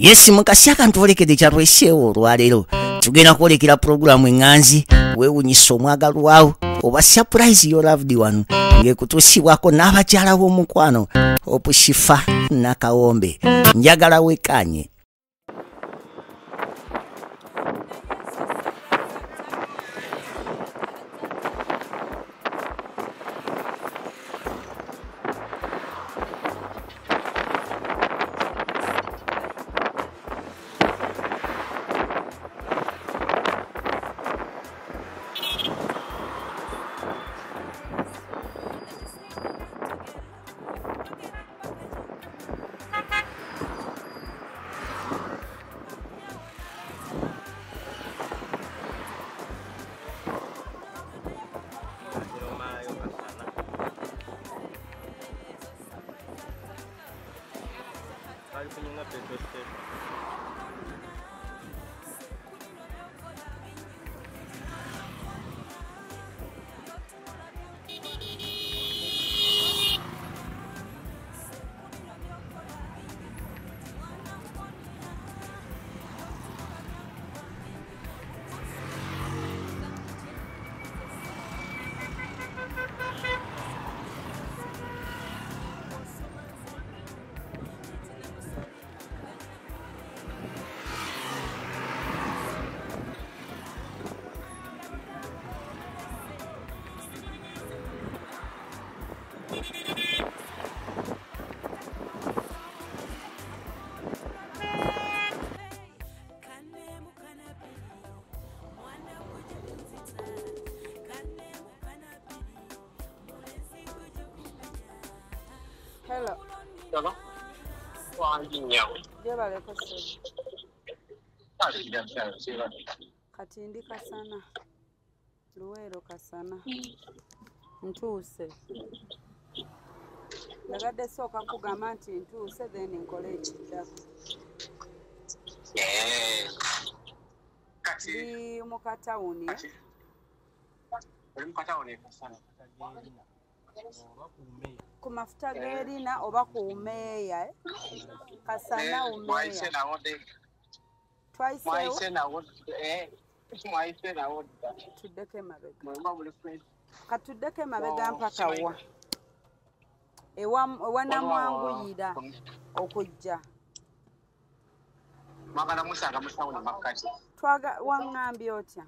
Yes, mukasaka ntwolekedde kyatweseewo olwaleero. Tugenda kwolekera pulogulaamu eŋŋanzi weewunyisa omwagalwawo oba surprise your loved one ng'ekutuusibwako n'abakyala b'omukwano Opusifa Nakawombe. Njagala wekanye. Hello. Hello. Kati ndi Kasana. Luweero Kasana. Ntuuse. Nagadde sooka kugamba nti ntuuse then nkole ekiddako. Ndi mu katawuni. Oli mu katawuni Kasana. Ku mafuta g'erina oba ku umeeya, Kasana umeeya. Twayiseewo tuddeko emabega. Katuddeko emabega mpaka wa ewa namwanguyira okujja. Waŋŋambye otya?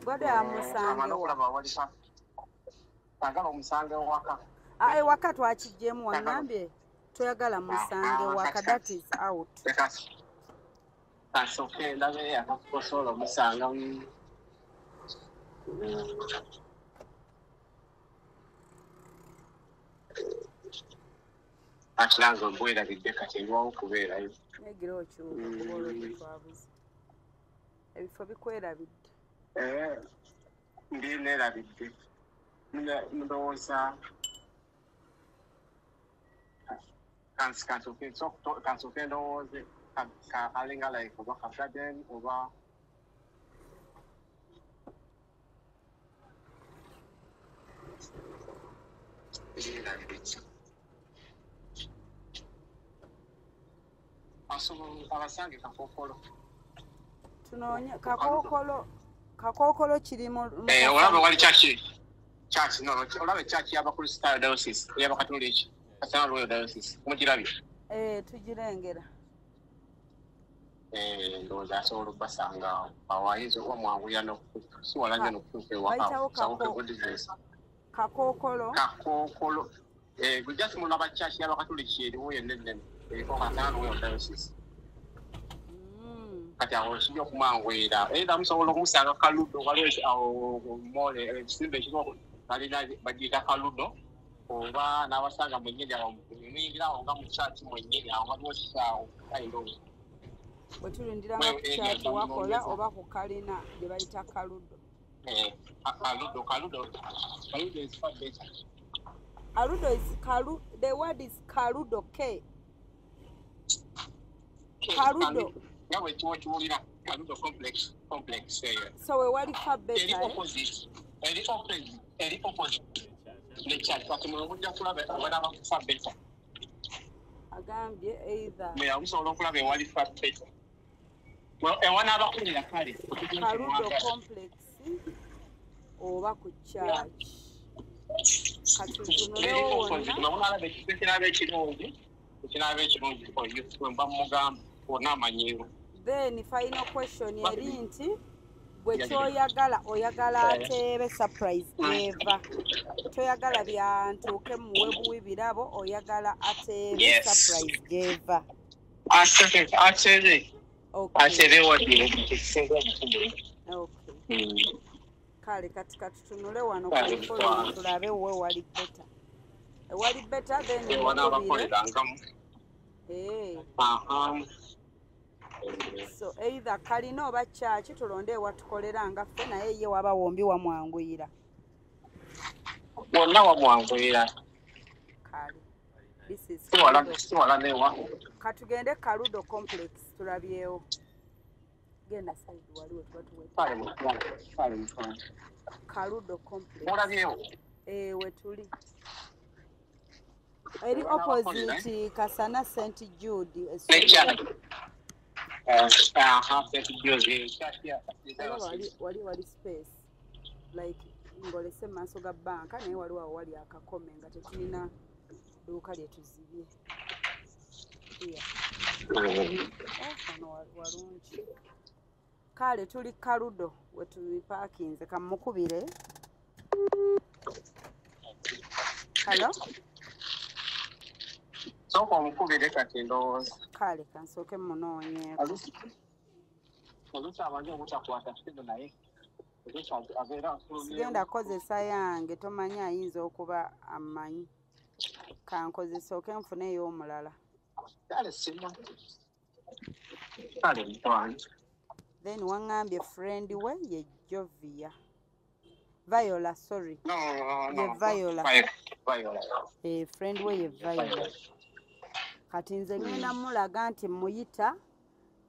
Gwadde amusange wa? Tagala omusange waka. Ewaka twakiggyemu waŋŋambye toyagala musange waka, that is out. Kasooke ndabe akakusobola omusanga. Akiranze mbwerabidde kati erwawo okubeerayo. Negira okyuka kuba olwo twabuze. Ebifo bikwerabidde. Ndi neerabidde. Ndowooza kansooke ndowooze kalinga like oba ka garden oba abasange kakookolo. Tunoonye kakookolo. Kakookolo kiri mu olaba wali kyaki? Church, no, olaba church y'Abakristaayo diocese, y'Abakatoliki, Kasana Royal Diocese, mugirabye? Tugirengera. Ndowooza asobola obbasanga awo, ayinza okuba mwanguyira n'okusiwala nnyo n'okutuuka ewaka. Kakookolo. Kakookolo. Just mulaba church y'Abakatoliki eriwo yonna ennene, eriko Kasana Royal Diocese. Kati awo kijja okumwanguyira. Era musobola okumusanga Kaludo, waliwo awo mole ekisimbe ekiriwo balina bagiyita Kaludo, oba n'abasanga mwennyini awo muyingira awo nga mu church mwennyini awo waliwo kisaawo kayinza. Bwe tulindira nga ku church wakola oba ku kalina gye bayita Kaludo. Kaludo, Kaludo, Kaludo is far better. Kaludo is Kalu, the word is Kaludo, K. Kaludo. Nga bwe kiwulira Kaludo complex. So we wali far better. Eri opposite. Eri opposite. Ne church kati mwe mujja kulaba abalaba far better. Agambye either Mwe musobola okulaba ewali faffe, ewanaabakulira kale. Kaludo Complex oba ku church. Katutunulewo wonna. Munalaba ekifo ekinaaba ekirungi, ekinaaba ekirungi mba mugamba wonna amanyiiwo. Then final question eri nti gwe kyoyagala, oyagala ateebe surprise eva, toyagala byantuuke muwe buwi birabo, oyagala ateebe Yes. surprise gyeva? Ateebe. Okay. Ateebe wadde ekisinga obukulu. Okay. Kale kati katutunule wano Kale, ku bifo tulabe we wali better, ewali better, then mukubire. Ewanaabakolerangamu. Eh. So either kalina oba church, tulonde ewatukolera nga ffe, naye ye waba wombi wamwanguyira. Wonna wamwanguyira. Kale, this is Siwala. Kaludo. Siwala newa. Katugende Kaludo Complex tulabyewo. Genda side waliwo tuba tuweta. Kale mukwano, kale mukwano. Kaludo Complex. Mulabyewo? Eh, wetuli eri opposite Kasana St Jude essomero. Era wali space like ngolese maaso ga banka, naye waliwo awo wali akakome nga tetulina dduuka lye tuzibye. Here. Oh, wano walungi. Kale tuli Kaludo wetupaakinze, kamukubire. Halo. Sooka omukubire kati ndowooza. Kale kansooke munoonyeeko. Oluusi amanyi obutakwata simu, naye oluusi abeera afulumyewo. Sigenda kukozesa yange, tomanyi ayinza okuba amanyi. Kankozesooke nfune ey'omulala. Kale simu, kale mukwano. Then waŋŋambye friend we ye Jovia, Viola, sorry. No. Ye Viola. Viola. Eh, friend we ye Viola. Kati nze ngenda mulaga nti muyita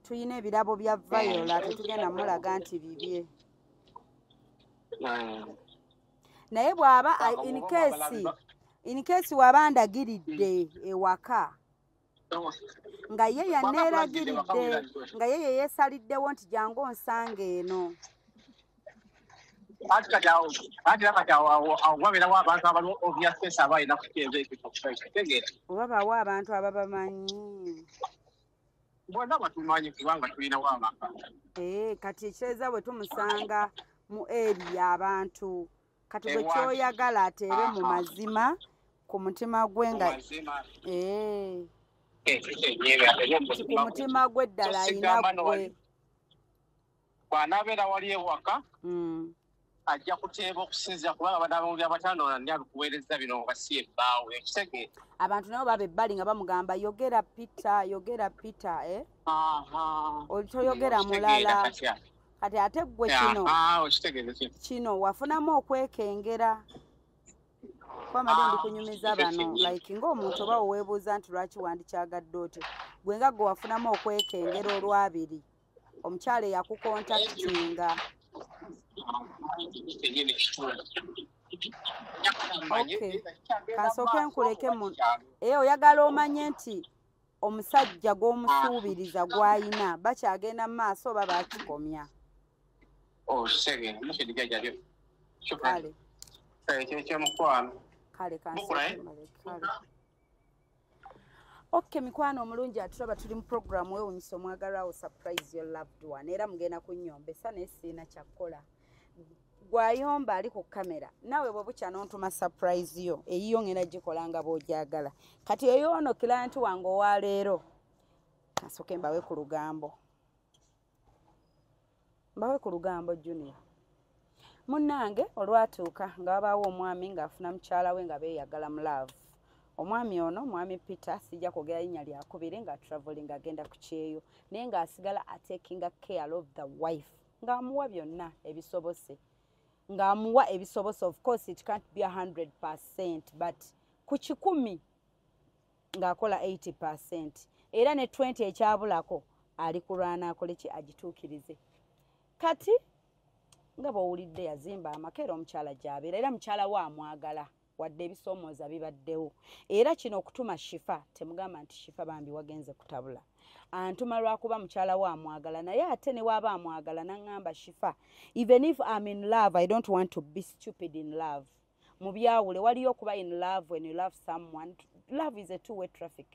tuyina ebirabo bya Viola, tetugenda mulaga nti bibye. Naye bw'aba in case waba ndagiridde ewaka nga ye yaneeragiridde, nga ye ye yeesaliddewo nti jangu onsanga eno. Anti kati awo, anti era kati awo wabeerawo abantu abaliwo obvious case abalina kuteeba ekifo, kitegeera. Oba bawo abantu ababamanyi. Bonna batumanyi kubanga tulinawo amaka. Eh, kati ekitegeeza bwe tumusanga mu area abantu, kati gwe Ewa. kyoyagala ateebe mu mazima ku mutima gwe nga Mazima. Eh, Ekyo kyennyini, ateebe mu nti ku mutima gwe. Mutima gwe ddala So ayina sigamba no gwe. Bw'anaabeera wali ewaka ajja kuteeba okusinziira kubanga banaabawulira abataano ani abikuweereza bino nga si ebbaawe, ekitegeera. Abantu nabo baba ebbali nga bamugamba, "Yogera Peter, yogera Peter," eh? Oli toyogera Okitegeera mulala. Kati Kati ate ggwe kino okitegeera ki? Kino wafunamu okwekengera kwamadde Ah, ndi kunyumiza bano like ng'omuntu oba weebuuza nti lwaki wandikyagadde otyo, gwe nga gwe wafunamu okwekengera olwabiri omukyala eyakukontaktinga. Kyennyini kituufu. Okay. Kansooke nkuleke mu ee oyagala omanye nti omusajja gw'omusuubiriza gw'ayina bakyagenda mu maaso oba bakikomya. Okitegeera mukirijajjalyo. Kale. Ekyo ekyomukwano. Kale. Mukula, eh? Kansooke mbaleke. Kale, okay, mikwano omulungi atulaba, tuli mu programu Wewunyisa Omwagalwawo, Surprise Your Loved One. Era mugenda kunnyombesa naye siina kyakkola. Gwayomba ali ku kamera, naawe bwe bukya n'ontuma surprise yo eyiyo, ngenda gikola nga bw'ogyagala. Kati eyoono client wange owaleero, kasooke mbawe ku lugambo, mbawe ku lugambo. Junior munnange, olwatuuka nga wabaawo omwami ng'afuna mukyala we nga beeyagala mu love. Omwami ono, mwami Peter, sijja kwogera linnya lyakubiri, nga traveling agenda ku kyeyo, naye ng'asigala atakinga care of the wife, ng'amuwa byonna ebisobose, ng'amuwa ebisobose. Of course it can't be 100%, but ku 100 ng'akola 80%, era ne 20 ekyabulako ali kulwana akole ki agituukirize. Kati nga bw'owulidde, yazimba amaka era omukyala gy'abeera, era mukyala we amwagala. wadde ebisoomooza bibaddewo. Era kino okutuma Shifa, temugamba nti Shifa bambi wagenze kutabula, antuma lwakuba mukyala we amwagala, naye ate ne waaba amwagala naŋŋamba, Shifa, even if I'm in love, I don't want to be stupid in love. Mubyawule, waliyo okuba in love when you love someone. Love is a two way traffic.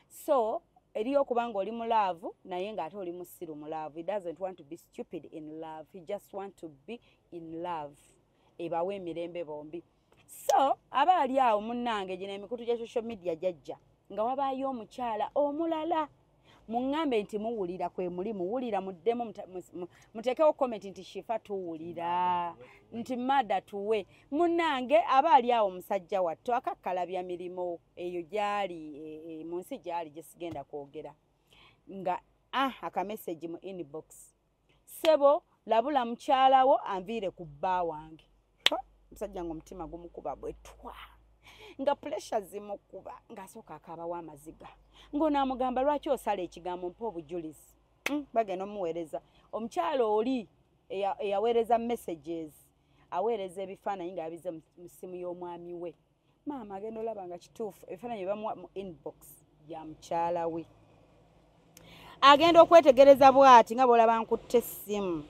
So eriyo okuba nga oli mu love naye ng'ate oli musiru mu love. He doesn't want to be stupid in love, he just want to be in love ebawe emirembe bombi. So aba ali awo, munnange, gino emikutu gya social media jajja nga wabaayo omukyala omulala. Muŋŋambe nti muwulira, kwe muli muwulira, muddemu muteekewo comment nti Shifa tuwulira, nti mada tuwe. Munnange, aba ali awo, omusajja wattu akakkalabya mirimu eyo gyali mu nsi gyali gyesigenda kwogera, nga akamessage mu inbox, "Sebo, labula mukyalawo anviire ku bba wange." Omusajja nga omutima gumukuba bwetwa, nga pressure zimukuba, ng'asooka akaabawo amaziga, ng'onaamugamba, "Lwaki osala ekigambo? Mpa obujulizi." Bagenda omuweereza omukyalo oli eyaweereza messages, aweereza ebifaananyi ng'abize mu ssimu y'omwami we. Maama agenda olaba nga kituufu, ebifaananyi bye bamuwa mu inbox bya mukyala we. Agenda okwetegereza bw'ati, nga bw'olaba nkutte essimu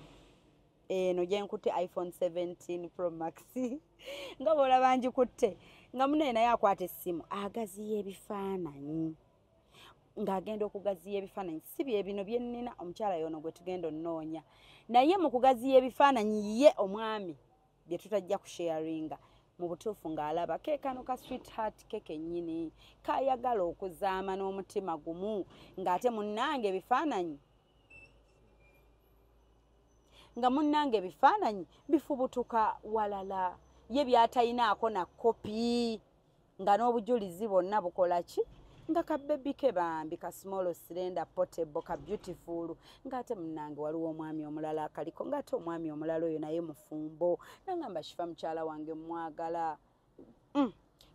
eno gye nkutte, iPhone 17 Pro Max, nga bw'olaba ngikutte, nga munaye naye akwata essimu agaziya ebifaananyi. Ng'agenda okugaziya ebifaananyi, si bye bino bye nnina, omukyala yono gwe tugenda onnoonya, naye mu kugaziya ebifaananyi ye omwami bye tutajja kusharinga, mu butuufu ng'alaba ke kano ka sweetheart ke kennyini kayagala okuzaama n'omutima gumu, ng'ate munnange ebifaananyi, nga munnange ebifaananyi bifubutuka walala, ye byatayinaako na kopi, nga n'obujulizi bwonna bukola ki, nga kabebi ke bambi ka small, slender, portable, ka beautiful, ng'ate munnange waliwo omwami omulala akaliko, ng'ate omwami omulala oyo naye mufumbo. Nangamba, "Shifa, mukyala wange mwagala."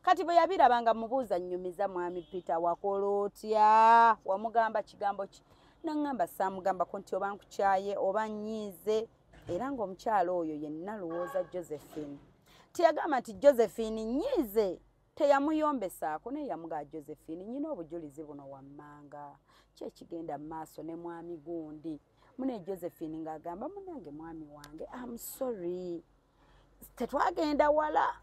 Kati bwe yabiraba nga mubuuza, "Nnyumiza, mwami Peter, wakola otya? Wamugamba kigambo ki?" Naŋŋamba, "Saamugambako nti oba nkukyaye oba nnyiize." Era ng'omukyala oyo yenna lowooza Josephine, teyagamba nti Josephine nnyiize, teyamuyombesaako, naye yamugaa, "Josephine, nyina obujulizi buno wammanga, ki ekigenda mu maaso ne mwami gundi?" Mune Josephine ng'agamba, "Munange, mwami wange, am sorry, tetwagenda wala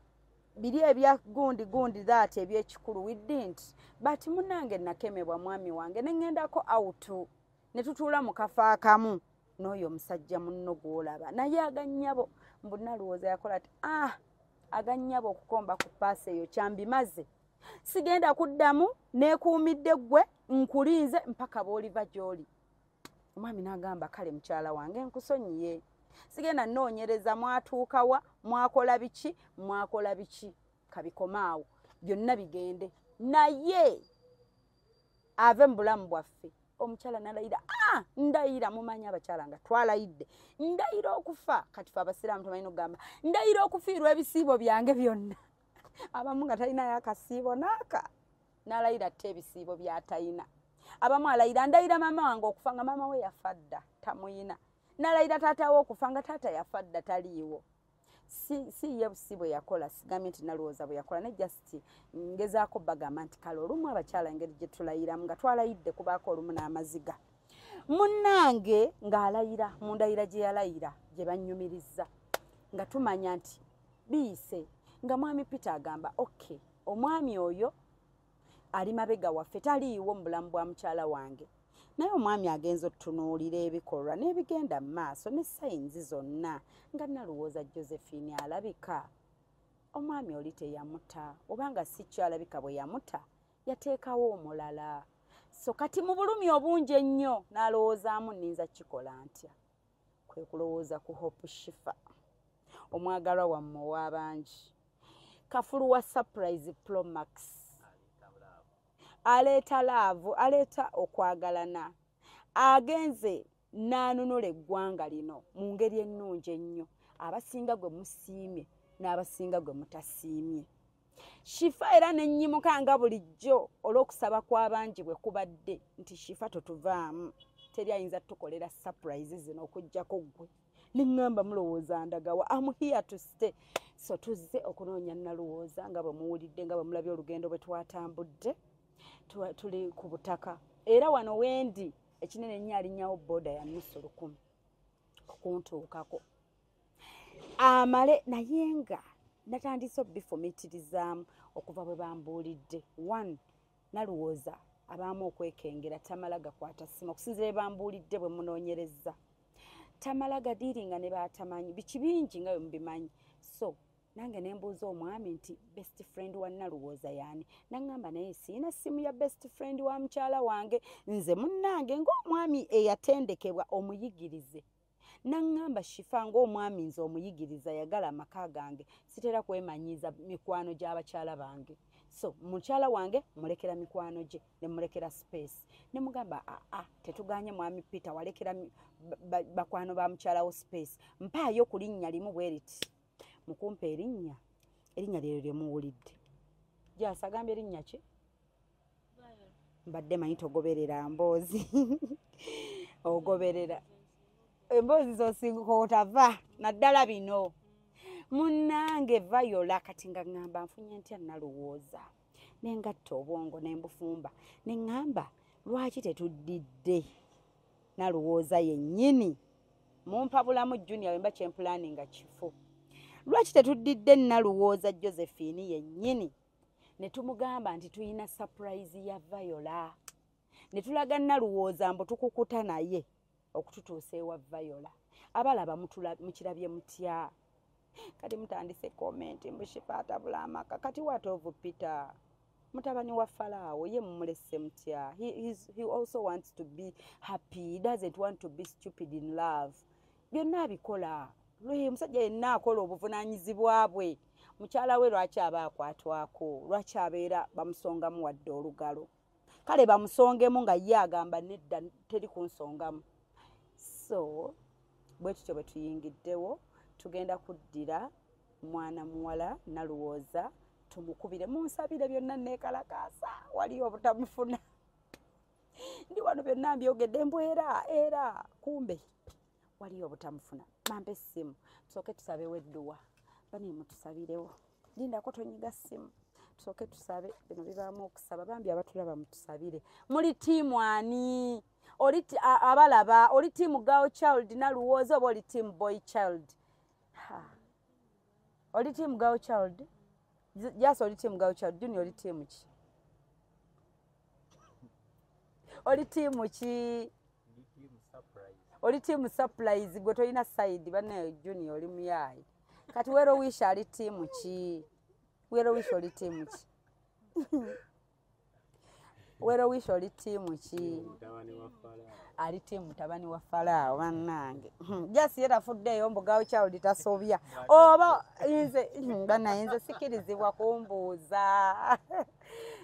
biri ebya gundi gundi that ebyekikulu, we didn't, but munange nakemebwa mwami wange ne ŋŋendako out ne tutuula mu kafo akamu n'oyo omusajja munno gw'olaba." Naye agannyabo mbu nalowooza yakola ati, agannyabo okukomba ku paasi eyo, kyambimaze, sigenda kuddamu, neekuumidde ggwe, nkulinze mpaka bw'oliva gy'oli. Omwami n'agamba, "Kale mukyala wange, nkusonyiye, sigenda nnoonyereza mwatuukawa, mwakola biki, mwakola biki, kabikomaawo byonna bigende, naye ave mu bulamu bwaffe." Omukyala nalayira, ndayira, mumanyi abakyala nga twalayidde, "Ndayira okufa." Kati fe abasiraamu tumanyi okugamba, "Ndayira okufiirwa ebisiibo byange byonna." Abamu nga talinayo akasiibo naaka, nalayira tte ebisiibo byatayina. Abamu alayira, "Ndayira maama wange okufa," nga maama we yafa dda, tamuyina. Nalayira taata we okufa, nga taata yafa dda, taliiwo. Si ye si bwe yakola, sigambye nti nalowooza bwe yakola, ne just ngezaako bagamba nti kale olumu abakyala engeri gye tulayiramu, nga twalayidde kubaako olumu n'amaziga. Munnange ng'alayira, mu ndayira gye yalayira gye bannyumiriza, nga tumanya nti biyise, nga mwami Peter agamba, "Okay, omwami oyo ali mabega waffe, taliiwo mu bulamu bwa mukyala wange." Naye omwami agenza otutunuulira ebikolwa n'ebigenda mu maaso ne signs zonna, nga nalowooza Josephine alabika omwami oli teyamuta, obanga si kyo, alabika bwe yamuta yateekawo omulala. So kati mu bulumi obungi ennyo n'alowoozaamu, "Nninza kikola ntya?" Kwe kulowooza ku Hope Shifa, omwagalwa wammwe ow'abangi, kafulu wa surprise Pro Max, aleeta love, aleeta okwagalana, agenze n'anunula eggwanga lino mu ngeri ennungi ennyo, abasinga gwe musiimye n'abasinga gwe mutasiimye. Shifa era nennyimuka nga bulijjo olw'okusaba kw'abangi bwe kubadde nti, "Shifa, totuvaamu, teri ayinza tukolera surprise zino okugjako ggwe." Neŋŋamba mulowooza ndagawa, am here to stay. So tuzze okunoonya Naluwooza nga bwe muwulidde, nga bwe mulabye olugendo bwe twatambudde. Tuli ku butaka era wano wendi ekinene ennyo alinnyawo booda ya nusu 1000 okuntuukako amale. Naye nga natandise obifumiitirizaamu okuva bwe bambuulidde. One, Naluwooza abaamu okwekengera, tamala gakwata ssimu okusinziira bwe bambuulidde bwe munoonyereza, tamala gadiiringa ne baatamanyi biki bingi nga bwe mubimanyi. So nange ne mbuuza omwami nti best friend wa Naluwooza yaani? Naŋŋamba naye siina ssimu ya best friend wa mukyala wange. Nze munnange ng'omwami eyatendekebwa omuyigirize, naŋŋamba Shifa ng'omwami nze omuyigiriza yagala amaka gange, sitera kwemanyiiza mikwano gy'abakyala bange. So mukyala wange mulekera mikwano gye, ne mulekera space. Ne mugamba aa, tetuganye mwami Peter walekera bakwano ba mukyalawo space, mpaayo ku linnya limu bwe riti. Mukumpa erinnya, erinnya lyeryo lye muwulidde. Jasi agambye erinnya ki? Mbadde manyi togoberera mboozi, ogoberera emboozi zosinga otava naddala bino munnange Viola. Kati nga ŋŋamba nfunye ntya Naluwooza, nengatta obwongo nembufumba, ne ŋŋamba lwaki tetuddidde Naluwooza yennyini? Mumpa bulamu Junior wemba kyempulaani nga kifo. Lwaki tetuddidde Naluwooza Josephine yennyini ne tumugamba nti tulina surprise ya Viola, ne tulaga Naluwooza mbu tukukuta naye okututuusa ewa Viola? Abalaba mukirabye mutya? Kati mutandise comment mbu Shifa atabula amaka. Kati what of Peter mutabani wa Falaawo? Ye mumulese mutya? He also wants to be happy, he doesn't want to be stupid in love. Byonna abikola, omusajja yenna akola obuvunaanyizibwa bwe. Mukyala we lwaki aba akwatwako? Lwaki abeera bamusongamu wadde olugalo? Kale bamusongemu nga ye agamba nedda, teri kunsongamu. So bwe tutyo bwe tuyingiddewo, tugenda kuddira mwana muwala Naluwooza tumukubire. Munsabire, byonna neekalakaasa, waliyo obutamufuna. Ndi wano byonna mbyogedde mbu era kumbe waliyo obutamufuna. Mampe essimu tusooke tusabewo edduwa. Bane mutusabirewo, lindako, tonyiga ssimu, tusooke tusabe. Bino bibaamu okusaba. Bambi abatulaba mutusabire. Muli team ani? Oli abalaba oli team girl child Naluwooza oba oli team boy child? Ha. Oli team girl child? Just oli team girl child? Junior, oli team ki? Oli team ki? Oli team surprise? Gwe tolina side. Bannaye Junior oli muyaayi. Kati Wero Wish ali team ki? Wero Wish oli team ki? Wero Wish oli team ki? Ali team mutabani wa Falaawo. Bannange jasi ye tafuddeeyo mbu girl child tasobya. Oba nze bannaye nze sikirizibwa kumbuuza,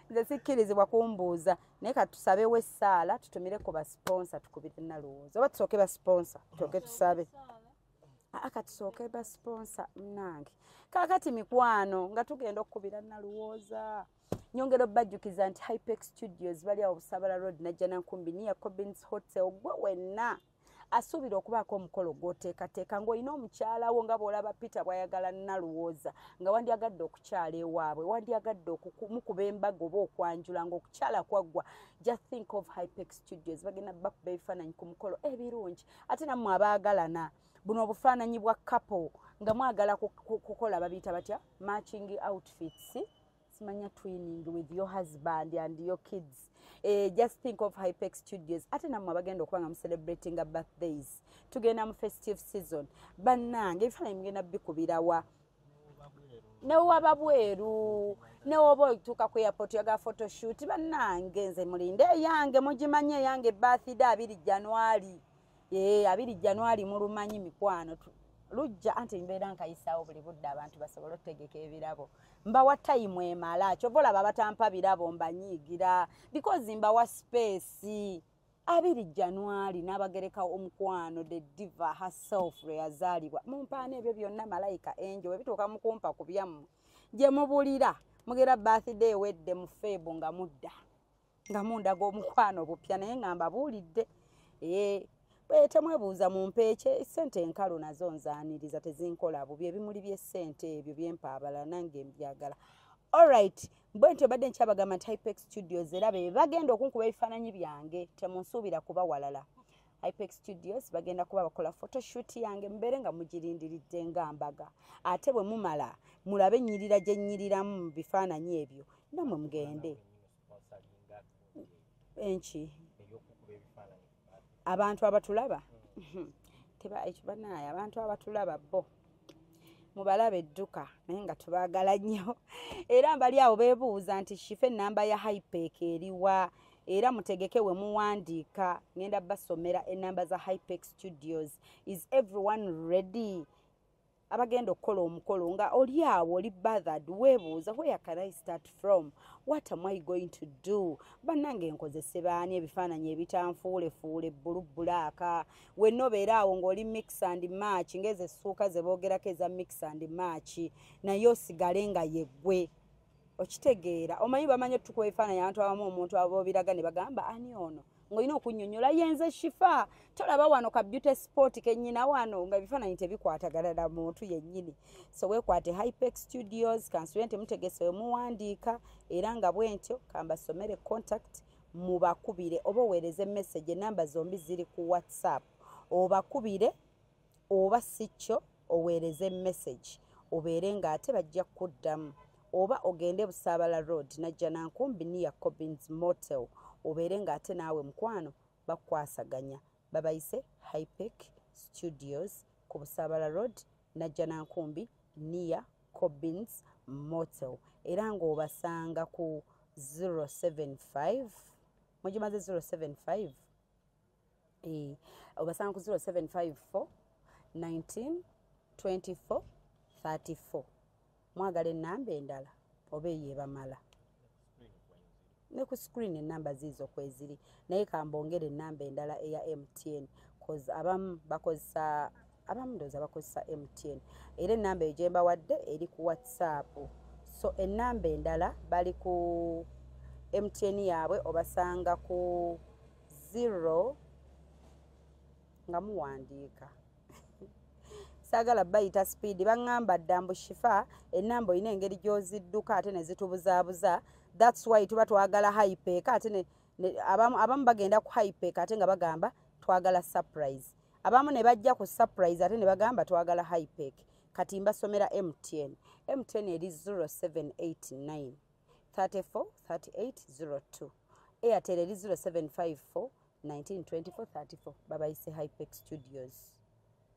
nze sikkirizibwa kumbuuza. Naye katusabewo essaala, tutumireko basponsor, tukubire Naluwooza. Oba tusooke basponsor, tusooke tusabe? Aa, katusooke basponsor munange. Kaakati mikwano, nga tugenda okukubira Naluwooza, nyongera obbajjukiza nti Hypex Studios bali awo Busabala Road, Najjanankumbi, near Cobins Hotel. Gwe wenna asuubira okubaako omukolo gw'oteekateeka ng'olina omukyala wo, nga bw'olaba Peter bw'ayagala Naluwooza, nga wandyagadde okukyala ewaabwe, wandyagadde okumukuba embaga oba okwanjula ng'okukyala kwaggwa, just think of Hypex Studios. Bagenda bakuba ebifaananyi ku mukolo ebirungi. Ate nammwe abaagalana, buno obufaananyi bwa couple nga mwagala kukola, babiyita batya, matching outfits, simanya twinning with your husband and your kids, just think of Hypex Studios. Ate nammwe abagenda okuba nga mucelebratinga birthdays, tugenda mu festive season, bannange ebifaananyi mugenda bikubirawa newaba bweru, newoba otuuka ku airport yaga photoshoot. Bannange nze mulinde eyange, mugimanye eyange birthday 2 January, 2 January mulumanyi mikwano, lujja anti mbeera nkayisaawo buli budde abantu basobole otutegeka ebirabo. Mbawa time emala, kyova olaba abatampa birabo mbanyiigira because mbawa space. 2 January n'abagereka omukwano the diva herself lwe yazaalibwa. Mumpaana ebyo byonna malayika enjo bwe bituuka mukumpa ku byammwe gye mubulira mugera birthday ewedde mu Feb nga mudda nga mundaga omukwano bupya, naye nga mbabuulidde. Bwe temwebuuza mu mpeeke, ssente enkalu nazo nzaaniriza, tezinkola bubi. Ebimuli by'essente ebyo byempa abalala nange mbyagala. Alright, bwe ntyo badde nkyabagamba nti Hypex Studios era be bagenda okunkuba ebifaananyi byange, temunsuubira kuba walala. Hypex Studios bagenda kuba bakola photoshoot yange, mubeere nga mugirindiridde nga mbaga. Ate bwe mumala mulabe ennyirira gye nnyiriramu mu bifaananyi ebyo, nammwe mugende enki abantu abatulaba ekyo bannaaye, abantu abatulaba bo mubalabe edduka, naye nga tubaagala nnyo. Era mbali awo beebuuza nti Shifa ennamba ya Hypec eriwa? Era mutegeke we muwandiika, ngenda basomera ennamba za Hypex Studios. Is everyone ready? Abagenda okukola omukolo nga oli awo oli bothered, weebuuza, "Where can I start from? What am I going to do? Bannange nkozese baani ebifaananyi ebitanfuulefuule blue black?" Wenna obeera awo ng'oli mix and match, ng'ezo essuuka ze boogerako eza mix and match, naye osigale nga yeggwe. Okitegeera? Omanyi bamanyi otukuba ebifaananyi, abantu abamu omuntu aboobiraga ne bagamba, "Ani ono?" Ng'olina okunnyonnyola, "Yenze Shifa, tolaba wano ka beauty spot kennyina wano?" Nga ebifaananyi tebikwatagana na muntu yennyini. So weekwate Hypex Studios. Kansubire nti mutegese we muwandiika, era nga bwe ntyo kambasomere contact mubakubire oba oweereze message. Enamba zombi ziri ku WhatsApp. Obakubire oba si kyo oweereze message, obeere ng'ate bajja kukuddamu, oba ogende Busaabala Road, Najja Nankumbi, near Cobins Motel, obeere ng'ate naawe mukwano bakwasaganya. Babayise Hypec Studios ku Busaabala Road, Najja Nankumbi, near Cobins Motel, era ng'obasanga ku 075, mugimaze 075, obasanga ku 0754 19 24 34. Mwagala enamba endala oba eyo ebamala? Ne ku screen enamba ziizo kweziri, naye kambongere enamba endala eya MTN, cause abamu bakozesa, abamu ndowooza bakozesa MTN, era enamba eyo gyembawadde eri ku WhatsApp. So enamba endala bali ku MTN yaabwe, obasanga ku 0, nga muwandiika, saagala bayita speed, baŋŋamba dda mbu Shifa enamba olina engeri gy'ozidduka ate ne zitubuzaabuza. That's why tuba twagala Hypec, ate abamu bagenda ku Hypec ate nga bagamba twagala surprise, abamu ne bajja ku surprise ate ne bagamba twagala Hypec. Kati mbasomera MTN. MTN eri 0789 34 38 02. Airtel eri 0754 19 24 34. Babayise Hypec Studios.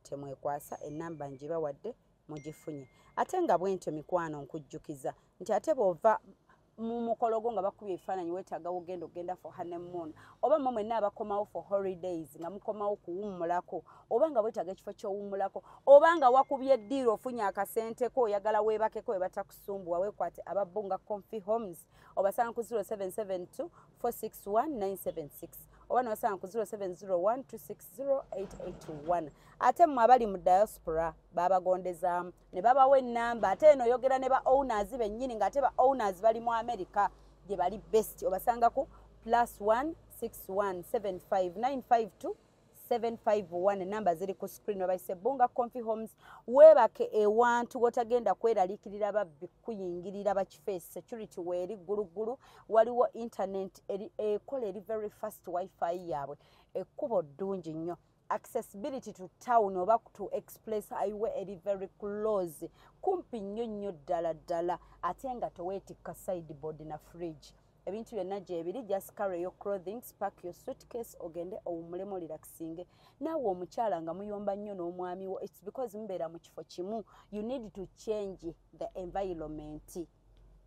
Temwekwasa, enamba ngibawadde, mugifunye. Ate nga bwentyo mikwano nkujjukiza nti ate bw'ova mu mukolo gwo nga bakubye ebifaananyi, weetaaga wogenda ogenda for honeymoon, oba mmwe mwenna abakomawo for holidays, nga mukomawo kuwummulako, oba nga weetaaga ekifo ky'owummulako, oba nga wakubye eddiiro ofunye akasenteko, oyagala weebakeko we batakusumbuwa, weekwate Ababbunga Comfy Homes. Obasanga ku 0772 461 976, oba nobasanga ku 0701 260 881. Ate mmwe abali mu diaspora babagondezaamu ne babawa ennamba, ate eno oyogera ne ba owners bennyini, ng'ate ba owners bali mu America gye bali best. Obasanga ku +1 61 75 952 751. Enamba ziri ku screen. Babayise Bunga Comfy Homes. Weebake ewantu wotagenda kweraliikirira babbi kuyingirira bakifeesi. Security weeri gguluggulu, waliwo internet ekola eri very fast, wifi yaabwe, ekkubo ddungi nnyo, accessibility to town oba to express highway eri very close, kumpi nnyo nnyo ddala ddala, ate nga teweetikka sideboard na fridge, ebintu byonna gyebiri. Just carry your clothing, pack your suitcase, ogende owummulemu, relaxinge. Naawe omukyala nga muyomba nnyo n'omwami wo, it's because mubeera mu kifo kimu. You need to change the environment,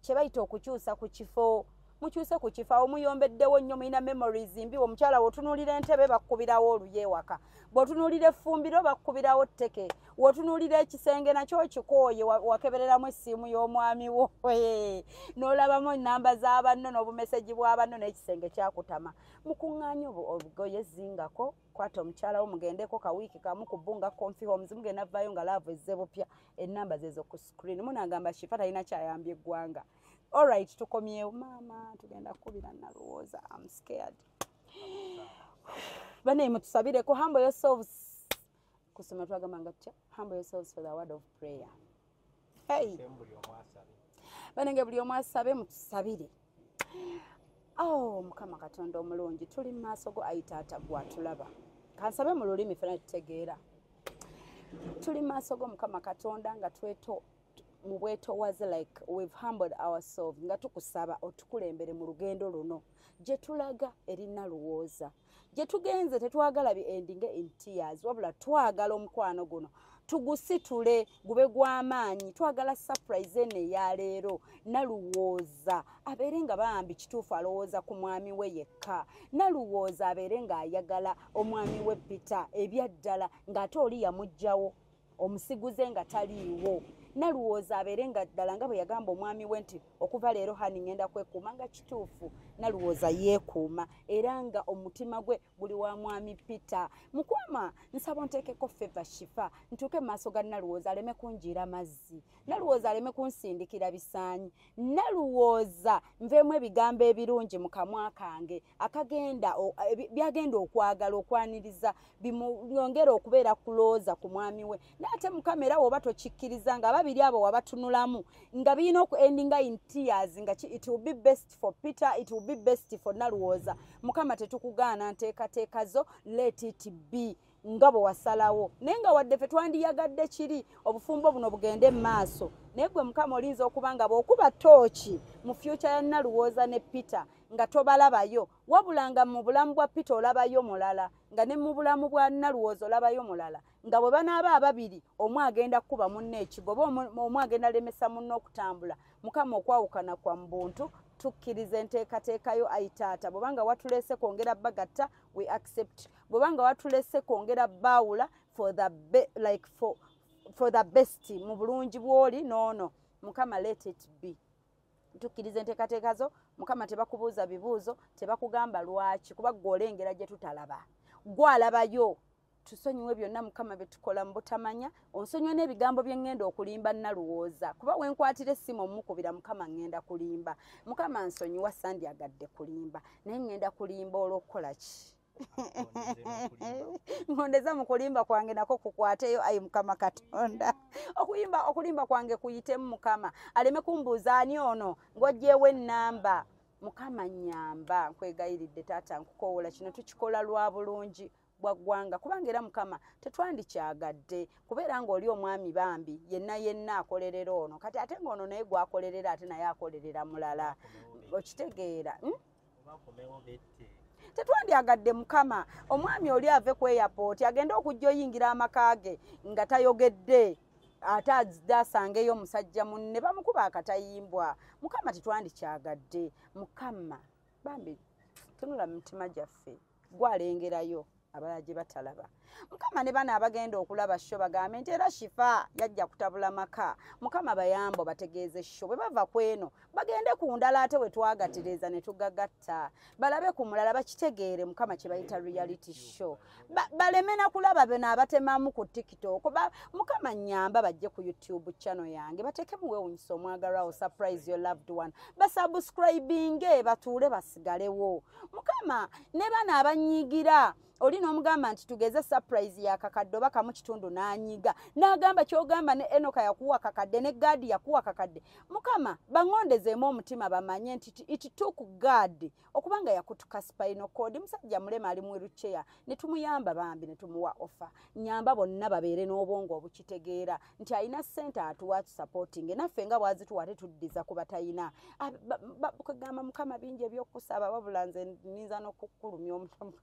kye bayita okukyusa ku kifo. Mukyuse ku kifo awo muyombeddewo nnyo, mulina memories mbi. Omukyala bw'otunuulira entebe bakkubirawo oluye ewaka, bw'otunuulira effumbiro bakkubirawo tteke, bw'otunuulira ekisenge nakyo kikooye, wakebereramu essimu y'omwami wo n'olabamu enamba z'abanno n'obumesegi bw'abanno n'ekisenge kyakutama. Mukuŋŋaanye obugoye, zingako, kwata omukyala wo, mugendeko kawiiki kamu ku Bbunga Comfy Homes, mugenda vaayo nga love ezze bupya. Enamba zezo ku screen. Munagamba Shifa talina kyayambye eggwanga. Alright, tukomyewo. Maama, tugenda kukubira nalowooza. I'm scared. Bane, mutusabireko. Humble yourselves. Kusoma twagamba nga tutya? Humble yourselves for the word of prayer. Hey, banenge, buli omu asabe, mutusabire. Oh, Mukama Katonda omulungi, tuli mu maaso go, ayi Taata, gwatulaba. Kansabe mu lulimi fena tutegeera. Tuli mu maaso go, Mukama Katonda, nga tweto mu bwetowaze, like we've humbled ourselves, nga tukusaba otukulembere mu lugendo luno gye tulaga erina luwooza gye tugenze. Tetwagala bi endinge in tears, wabula twagala omukwano guno tugusitule gube gw'amaanyi. Twagala surprise eno eyaleero, Naluwooza abeere nga bambi kituufu alowooza ku mwami we yekka. Naluwooza abeere ng'ayagala omwami we Peter ebyaddala, ng'ate oli yamuggyawo omusiguze nga taliiwo. Naluwooza abeere nga ddala nga bwe yagamba omwami we nti, "Okuva leero, honey, ngenda kwekuuma," nga kituufu Naluwooza yeekuuma era nga omutima gwe guli wa mwami Peter. Mukwama, nsaba onteekeko favor Shifa, ntuuke mu maaso ga Naluwooza aleme kunjiira mazzi, Naluwooza aleme kunsindikira bisaanyi, Naluwooza nveemu ebigambo ebirungi mu kamwa kange akagenda byagenda okwagala okwaniriza, bimwongere okubeera kulooza ku mwami we. Naye ate Mukama, era woba tokikkiriza nga ababiri abo wabatunulamu nga birina oku endinga in tears, nga it will be best for Peter, it will be best for Naluwooza, Mukama, tetukugaana nteekateeka zo. Let it be nga bwe wasalawo. Naye nga wadde ffe twandiyagadde kiri obufumbo buno bugende mu maaso, naye gwe Mukama olinza okuba nga bw'okuba tooki mu future ya Naluwooza ne Peter nga tobalabayo, wabula nga mu bulamu bwa Peter olabayo mulala, nga ne mu bulamu bwa Naluwooza olabayo mulala, nga bwe banaaba ababiri omu agenda kukuba munne ekigoba, omu agenda lemesa munne okutambula. Mukama, okwawukana kwa mu buntu, tukkiriza enteekateekayo, ayi Taata. Bwobanga watulese kwongera bagatta, we accept. Bwobanga watulese kwongera baawula, for the be, like for the best, mu bulungi bw'oli noono, Mukama, let it be. Tukkiriza enteekateeka zo, Mukama. Tebakubuuza bibuuzo, tebakugamba lwaki, kuba gwe olengera gye tutalaba, gwalabayo. Tusonyiwe byonna, Mukama, bye tukola mu butamanya. Onsonyiwe n'ebigambo bye ŋŋenda okulimba Naluwooza, kuba wenkwatira essimu omukubira, Mukama, ŋŋenda kulimba. Mukama, nsonyiwa, sandyagadde kulimba, naye ŋŋenda kulimba olw'okukola ki? Ngondeza mu kulimba kwange nako kukwateyo, ayi Mukama Katonda. Okuyimba, okulimba kwange kuyitemu, Mukama, aleme kumbuuza ani ono ng'oggyewo ennamba. Mukama, nyamba, nkwegayiridde Taata, nkukowoola. Kino tukikola lwa bulungi bwa ggwanga, kubanga era Mukama tetwandikyagadde kubeera ng'oli omwami bambi yenna yenna akolerera ono, kati ate ng'ono naye gwakolerera, ate naye akolerera mulala. Okitegeera, Tetwandyagadde, Mukama, omwami oli ave ku airport agende okujja oyingira amaka ge nga tayogedde, ate azidde asangeyo omusajja munne bamukuba akatayimbwa. Mukama, tetwandikyagadde. Mukama bambi, tunula mu mitima gyaffe, gwalengerayo abalala gye batalaba. Mukama, ne bano abagenda okulaba show bagambe nti era Shifa yajja kutabula maka. Mukama, bayambo bategeeze show bwe bava ku eno bagende ku ndala, ate we twagatereza ne tugagatta, balabe ku mulala, bakitegeere, Mukama, kye bayita reality show. Baleme na kulaba beno abatemamu ku TikTok. Mukama, nyamba bajje ku YouTube channel yange, bateekemu "Weewunyisa Omwagalwawo Surprise Your Loved One", basubscribinge, batuule basigalewo. Mukama, ne bano abanyigira oli n'omugamba nti tugeze surprise yakakadde oba kamu kitundu, n'anyiga n'agamba kyogamba ne Enoka yakuwa kakadde ne Gaadi yakuwa kakadde. Mukama, baŋŋondezeemu omutima, bamanye nti it took God okubanga yakutuka spinal cord, musajja mulema ali mu wheelchair, ne tumuyamba bambi ne tumuwa offer. Nyamba bonna babeere n'obwongo obukitegeera nti alina ssente atuwa tusupporting, naffe nga bwazituwa tetuddiza ku batayina. Kwegamba, Mukama, bingi ebyokusaba, wabula nze nninza n'okukulumya omutwe.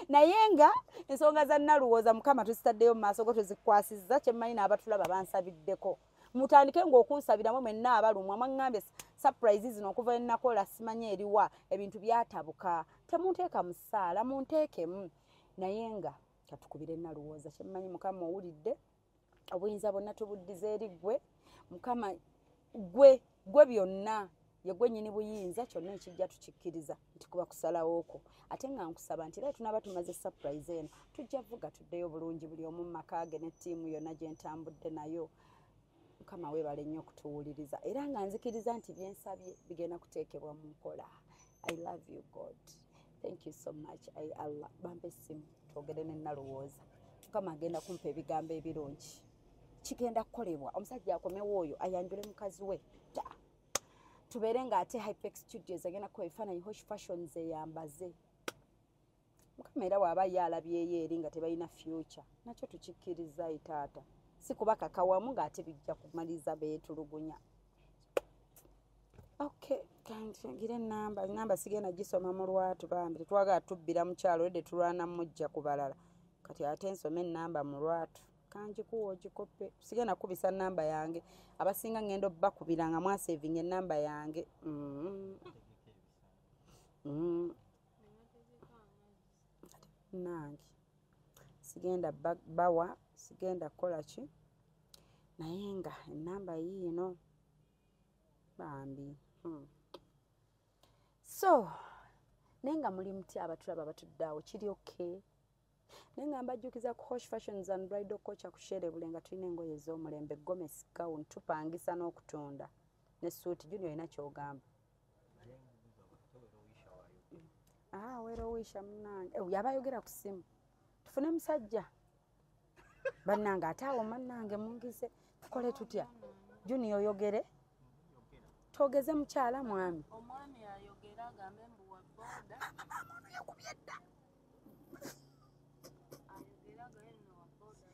Naye nga ensonga za Naluwooza, Mukama, tuzitaddeyo mu maaso go, tuzikwasizza. Kyemmanyi n'abatulaba bansabiddeko, mutandike ng'okunsabiramu mwenna abalumwa. Mwaŋŋambye surprise zino okuva enakola simanyi eriwa, ebintu byatabuka. Temunteeka mu ssaala, munteekemu, naye nga katukubire Naluwooza. Kyemmanyi, Mukama, owulidde. Obuyinza bwonna tubuddiza eri ggwe, Mukama. Gwe gwe byonna, ye gwe nnyini buyinza. Kyonna ekijja tukikkiriza nti kuba kusalawo okwo. Ate nga nkusaba nti era tunaaba tumaze surprise eno, tujja vuga tuddeyo bulungi, buli omu mu maka ge ne ttiimu yonna gye ntambudde nayo. Mukama, weebale nnyo okutuwuliriza, era nga nzikiriza nti byensabye bigenda kuteekebwa mu nkola. I love you, God. Thank you so much. Ai Allah, bampe essimu twogere ne Nalowooza. Mukama agenda kumpa ebigambo ebirungi. Kigenda kukolebwa. Omusajja akomewo oyo ayanjule mukazi we. Tubeere ng'ate Hypex Studios agenda kuba ebifaananyi Hosh Fashions eyambaze. Mukama era bw'aba ye alabyeyo eri nga tebalina future, nakyo tukikkiriza ayi taata. Si kubakaka wamu ng'ate bijja kumaliza beetulugunya. Okay, kangira enamba sigenda gisoma mu lwatu bambi, tetwagala tubbira mukyalo edde tulwana mujja ku balala. Kati ate nsome enamba mu lwatu. Kanjikuwa ogikope. Sigenda kubisa namba yange. Abasinga ngenda obbakubira nga mwasevinga enamba yange. Nange sigenda bawa, sigenda kukola ki, naye nga enamba yiino bambi. So naye nga muli mutya abatulaba batudde awo, kiri okay? Naye nga mbajjukiza ku Hosh Fashions and Bridal Couture ku Sherebule nga tulina engoye ez'omulembe, gomesi, gown, tupangisa n'okutunda ne suuti. Junior olina ky'ogamba? Weerowisha munnange. Yaba ayogera ku ssimu. Tufune musajja. Bannange ate awo munnange mungize tukole tutya? Junior oyogere? Twogeze mukyala mwami. Omwami ayogera agambe mbu wa boda. Mama ono yakubye dda. Ayogera agambe nno wa boda.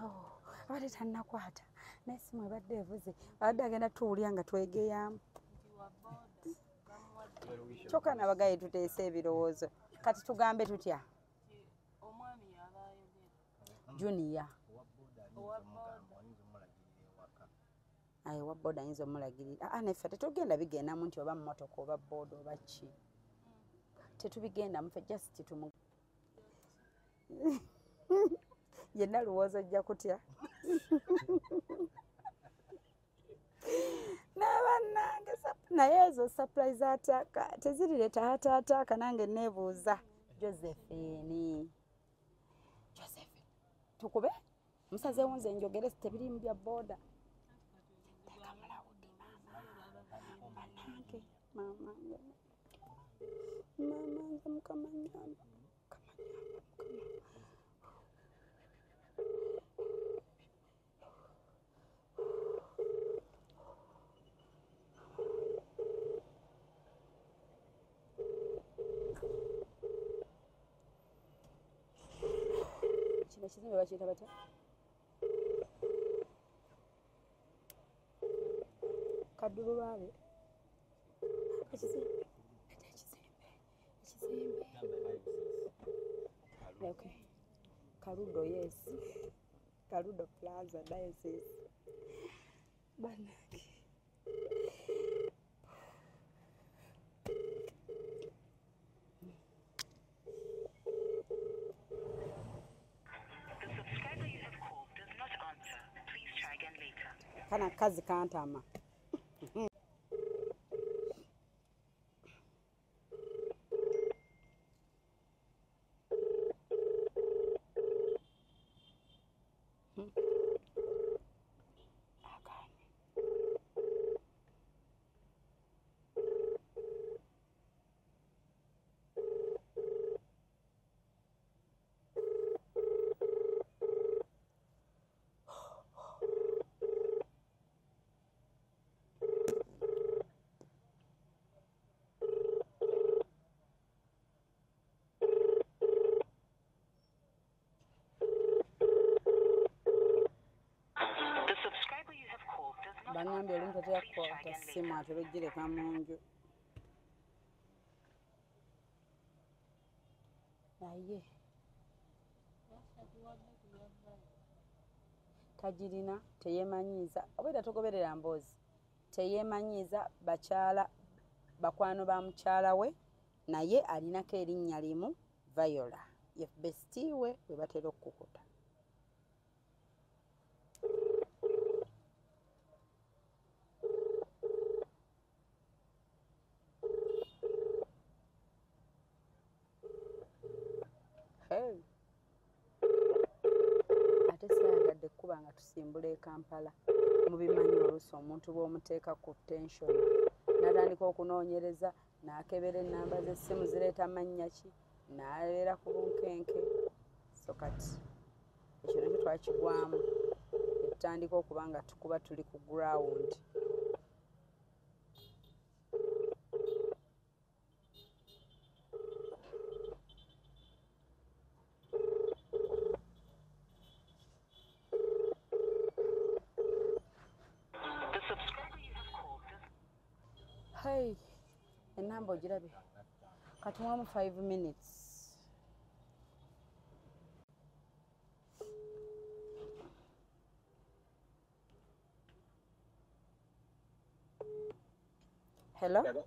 Oh, abadde tannakwata. Naye essimu ebadde evuze. Abadde agenda tuwulira nga twegeyamu. Nti wa boda. Kyokka nabagaye tuteese ebirowoozo. Kati tugambe tutya? Omwami yaba ayogera. Junior. Owa boda. Aye wa boda ayinza omulagirira. Neffe tetugenda bigendamu nti oba mmotoka oba boda oba ki. Tetubigendamu ffe just tumu. Yenna lowooza ojja kutya. N'abannange naye ezo surprise attack tezirireeta heart attack nange neebuuza. Josephine. Josephine. Tukube? Musazeewo nze njogere tebiriimu bya boda. Teeka mulawudi maama. Bannange maama maama nze Mukama nnyamba. Mukama nnyamba Mukama. Kino ekizimbe bakiyita batya? Kaddulubaale. Ekizimbe. Ekizimbe. Okay. Karudo, yes. Karudo Plaza Diocese. Bannange. Kana kazi kantama. Bangambye olumu tatera kukwata ssimu atera ogireka mu nju. Naye tagirina, teyeemanyiiza, obeera togoberera mboozi. Teyeemanyiiza bakyala bakwano ba mukyala we, naye alinako erinnya limu Viola. Ye bestie we we batera okukuta. Hey. Ate saagadde kuba nga tusimbula e Kampala. Mubimanyi oluusi omuntu bw'omuteeka ku tension n'atandika okunoonyereza N'akebera ennamba z'essimu zireeta mannya ki, n'abeera ku bunkenke. So kati ekyo nakyo twakigwamu, tutandika okuba nga tukuba tuli ku ground. Hey, enamba ogirabye, katuwamu 5 minutes. Hello?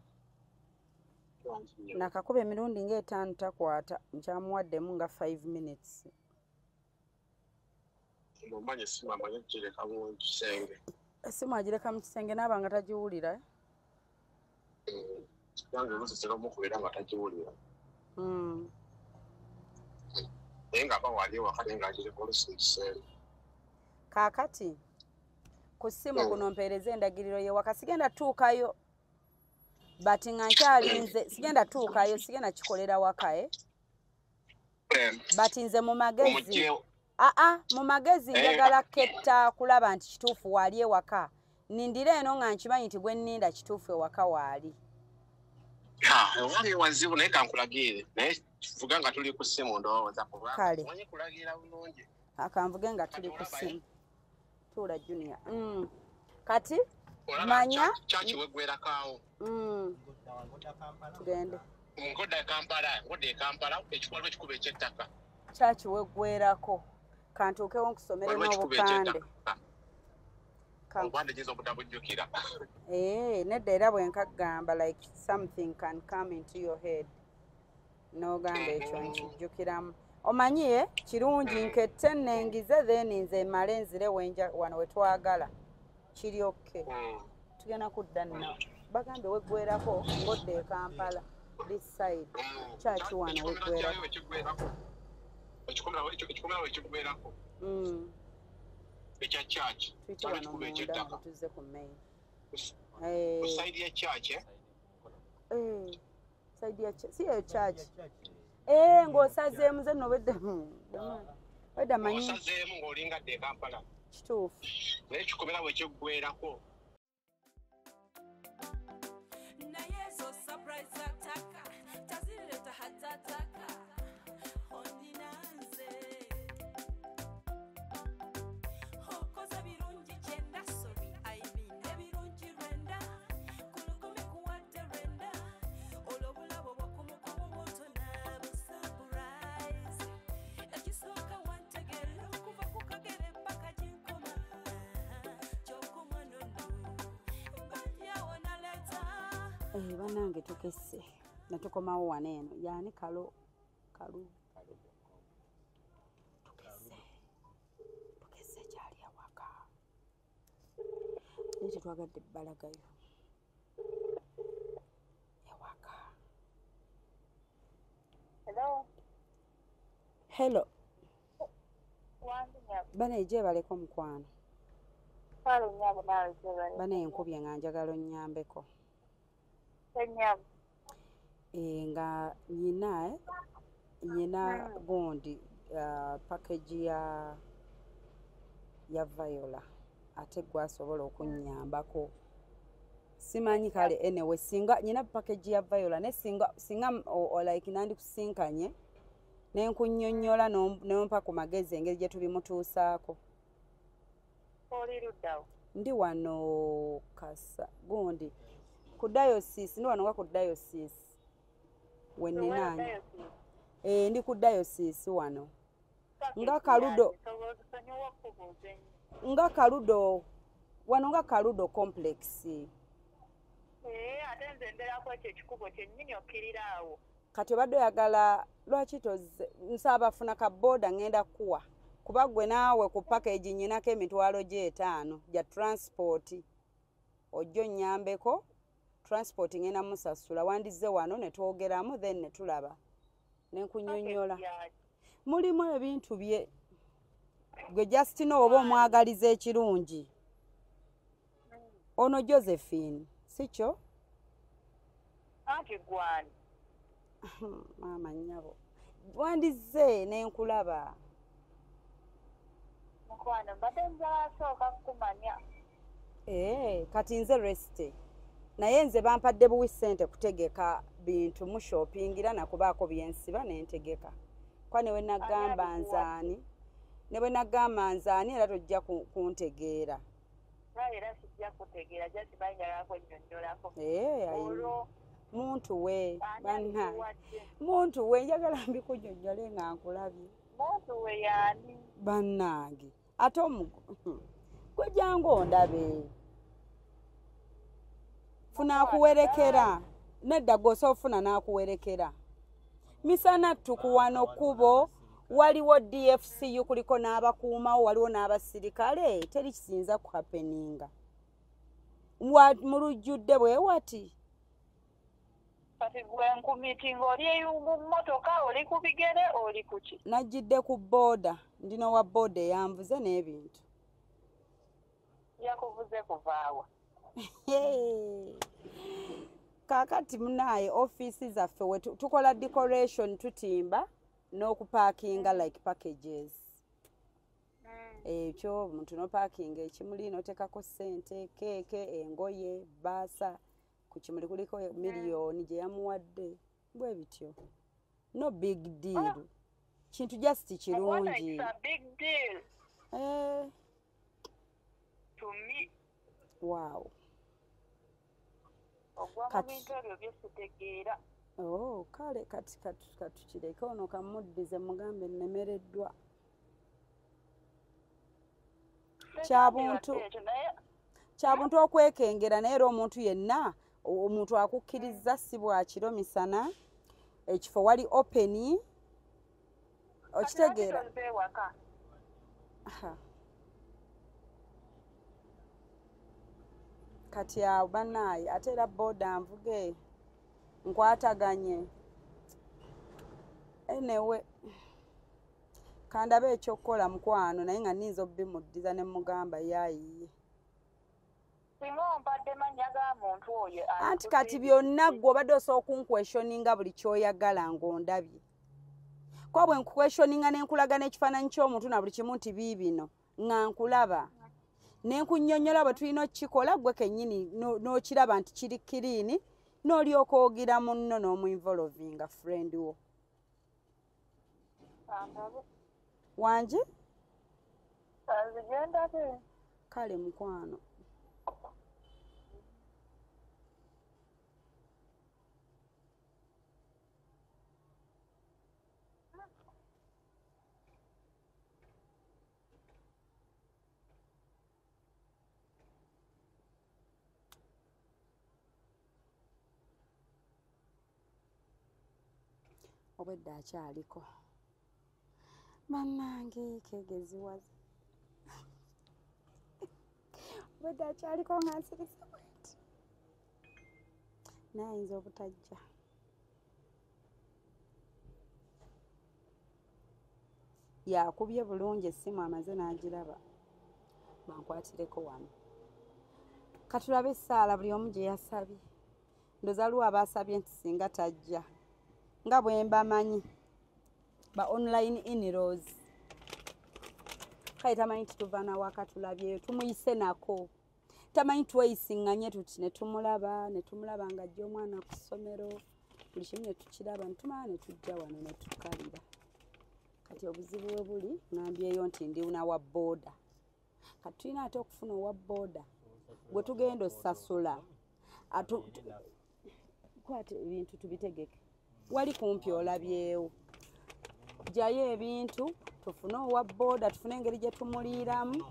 Nakakuba emirundi ng'etaano takwata, nkyamuwaddemu nga 5 minutes. Essimu agireka mu kisenge n'aba nga tagiwulira. Kaakati ku ssimu kuno mpeereza endagiriro y'ewaka, sigenda tuukayo but nga nkyalinze, sigenda tuukayo, sigenda kikolera waka but nze mu magezi mu magezi njagala ketta kulaba nti kituufu waali ewaka. Nindire eno nga nkimanyi nti gwe nninda kituufu ewaka waali. Wali wazibu naye kankulagiire, naye vuga nga tuli ku ssimu ndowooza Kale. Omanyi kulagira bulungi. Akanvuge nga tuli ku ssimu. Tuula Junior. Kati manya kyaki weggwerako awo. Tugende. Ngodda e Kampala, ngodda e Kampala, waliwo ekikubo eky'ettaka. Kyaki weggwerako. Kantuukewo nkusomere n'obupande. Obupande giyinza obutabujjukira. Nedda era bwe nkagamba like something can come into your head. N'ogamba ekyo nkijjukiramu. Omanyi kirungi nkette nnengize then nze mmale nzire wenja wano we twagala. Kiri okay. Tugenda kudda nno. Bagambe weggwerako ngodda e Kampala this side. Kyaki wano weggwerako. Ekikomera wekiggwerako. Ekya church. Tuyite wano munda nga tuzze ku main. Ku side ya church Side ya si eyo church. Ng'osazeemu nze nno obwedda obwedda manyi. Osazeemu ng'olinga dda e Kampala. Kituufu. Naye ekikomera wekiggwerako. Naye ezo surprise attack tazireeta hatataka. Ondina nze okoze birungi kyenda, sorry I mean ebirungi lwenda, ku lukumi kuwadde lwenda, olwo obulabo bw'okumukumu bwotona bu surprise. Ekisooka wantegeera okuva ku kagere mpaka gye nkoma, kyokka omwana ono mbalyawo naleeta. Bannange tukesse ne tukomawo wano eno. Yaani kalo kalu tukesse kyali awaka, naye tetwagadde bbalagayo ewaka. Hello. Hello. Wange nnyabo. Bane gyebaleko mukwano. Kale nnyabo naawe gyebaleko. Bane enkubye nga njagala onnyambeko. Nnyabo. Nga nyina gundi package ya Viola ate gwasobola okunnyambako. Simanyi kale anyway singa nyina package ya Viola ne singa like nandikusinkanye ne nkunnyonnyola n'ompa ku magezi engeri gye tubimutuusaako. Oli luddawo? Ndi wano kasa gundi ku diocese, ndi wano nga ku diocese we nninaanye. Ndi ku diocese wano nga Kaludo, nga Kaludo wano nga Kaludo complex. Ate nze mbeerako ekyo ekikubo kyennyini okkirira awo. Kati obadde oyagala lwaki tozze? Nsaba funa ka boda ngenda kuwa, kuba gwe naawe ku package nnyinako emitwalo gy'etaano gya transport. Ojja onnyambeko transport ngenda musasula, wandizze wano ne twogeramu then ne tulaba ne nkunnyonnyola. Mulimu ebintu bye gwe just know oba omwagaliza ekirungi. Ono Josephine, si kyo? Anti gwani. Maama nnyabo, wandizze nenkulaba. Mukwano, mbadde njagala sooka kukumanya. Kati nze reste. Naye nze bampadde buwi ssente kutegeka bintu mu shoppingira nakubaako byensiba nentegeka. Kwa ne wenagamba nzaani, ne bwe nzaani era tojja kuntegeera. Era sijja kutegeera, just banjagala kwennyonnyolako. Muntu we, banna. Muntu we, njagala mbikunyonnyole nga nkulabye. Muntu we yaani? Bannange, ate gwe jangu ondabe. Funa akuwerekera. Nedda gw'osobola ofuna n'akuwerekera. Misana ttuku wano kkubo, waliwo DFCU kuliko n'abakuumawo, waliwo n'abasirikale, teri kisinza kuhappeninga. Mu lujjudde bwe wati. Kati gwe nkumitinga oli mu mmotoka, oli ku bigere, oli ku ki? Najjidde ku booda, ndina owa booda eyanvuze n'ebintu. Yakuvuze kuvaawa? Kaakati munaaye ofiisi zaffe we tukola decoration, tutimba n'okupaakinga like packages. Ekyo omuntu n'opaakinga ekimuli n'oteekako ssente, keeke, engoye, bbaasa. Ku kimuli kuliko miliyoni gye yamuwadde, bwe bityo. No big deal. Kintu just kirungi. It's a big deal. To me. Wow. Ogwa mu bintu ebyo bye sitegeera. Oh, kale kati katukireke ono kamuddize mugambe nnemereddwa. Kyabuntu okwekengera, naye era omuntu yenna omuntu akukkiriza si bwa kiro misana, ekifo wali open, okitegeera. Kati awo bannaaye, ate era booda nvuge nkwataganye. Anyway, kandabe ekyokukola mukwano, naye nga nninza obimuddiza ne mugamba yaayiye. Anti kati byonna ggwe obadde osobola okunkwestioninga buli ky'oyagala ng'ondabye. Kuba bwe nkukwestioninga ne nkulaga n'ekifaananyi ky'omuntu na buli kimu nti biibino nga nkulaba. Ne nkunnyonnyola bwe tulina okukikola ggwe kennyini n'okiraba nti kiri kiriini, n'olyoka ogira munno n'omuinvolvinga friend wo. Wangi? Kale mukwano. Obwedda akyaliko. Bannange keegeziwaza. Obwedda akyaliko nga nsirise bwenti. Naye ayinza obutajja. Yakubye bulungi essimu amaze n'agiraba. Bankwatireko wano. Katulabe essaala buli omu gye yasabye. Ndowooza waliwo abaasabye nti singa tajja. Nga bwe mbamanyi ba online in-laws. Kale tamanyi nti tuva nawaka tulabyeyo, tumuyise nako. Tamanyi tweyisiŋŋanye tuti ne tumulaba ng'ajja omwana ku ssomero, buli kimu ne tukiraba, ne tumala ne tujja wano ne tukalira. Kati obuzibu we buli ŋŋambyeyo nti ndi nawa booda. Kati tulina ate okufuna owa booda gwe tugenda osasula. Kwata ebintu tubitegeke. Wali kumpi olabyewo. Jjayo ebintu tufune owa booda, tufune engeri gye tumuliiramu.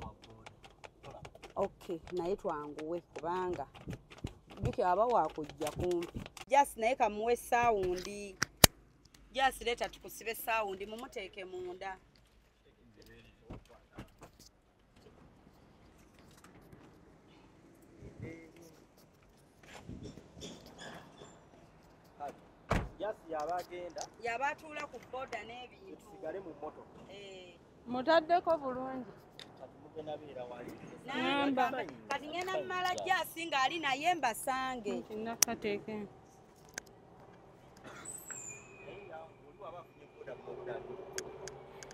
Okay, naye twanguwe kubanga jjukira aba waakujja kumpi. Just naye kamuwe saawundi. Just leeta tukusibe saawundi mumuteeke munda. Yabagenda yabatuula ku boda n'ebintu tusigale mu mmotoka. Mutaddeko bulungi. Kati mugenda beera wali. Kati ngenda mmala jasi ng'ali naye mbasange. Nakateeke.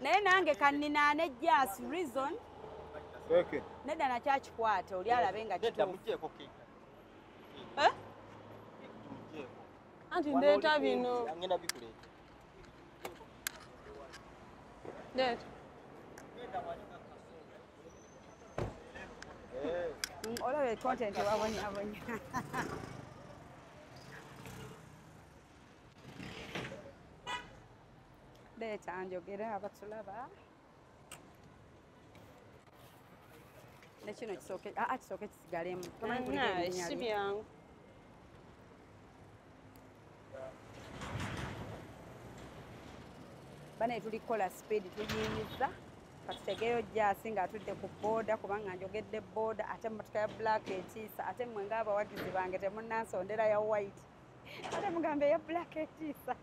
Naye nange kanninaane just reason. Okay. Nedda nakyakikwata oli alabe nga kituufu. Eh? Anti ndeeta bino. Ngenda bikuleeta. Ndeeta. Olabe content wabonyabonya. Leeta njogere abatulaba. Ne kino kisooke, kisooke kisigalemu. Tomanyi kuliko erinnya Si lye. byangu. Bane tuli kukola speed tuyiyiza. Katutegeyo jasi ng'atudde ku booda kubanga njogedde booda ate emmotoka ya black etiisa ate mmwe ng'abawagizi bange temunnansondera ya white ate mugambe eya black etiisa.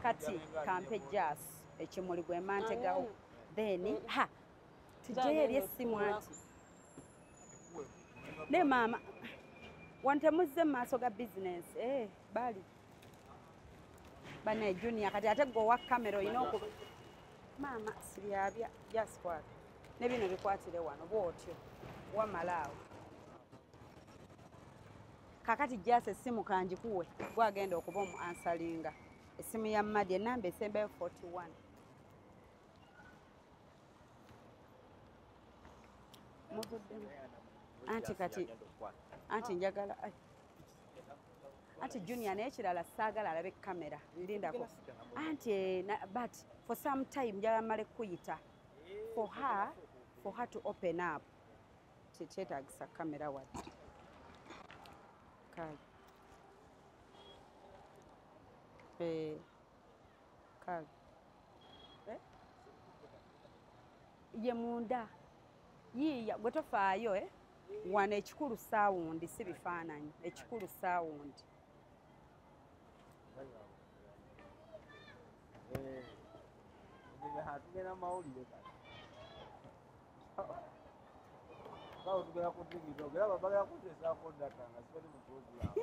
Kati kampe jasi ekimuli gwe mantegawo then ha tujjeyo eri essimu anti ne maama wano temuzze mu maaso ga bizinensi bali bane junior kati ate gwe owa kamera olina okuba maama siryabya jasikwata ne bino bikwatire wano bw'otyo wamala awo. Kakati jasi essimu kanjikuwe gwagenda okuba omu ansalinga essimu ya Madi enamba esembayo 41. Muvuddemu anti kati anti njagala anti junior naye ekirala saagala alabe kamera lindako anti but for some time njagala mmale kuyita for her to open up tekyetaagisa kamera wadde. Kale kale ye munda yiiya gwe tofaayo wano ekikulu saawundi si bifaananyi ekikulu saawundi. Tugenda mawulire kati. Bawo tugenda ku TikTok era bagala kuteesaako data nga sibali mu program.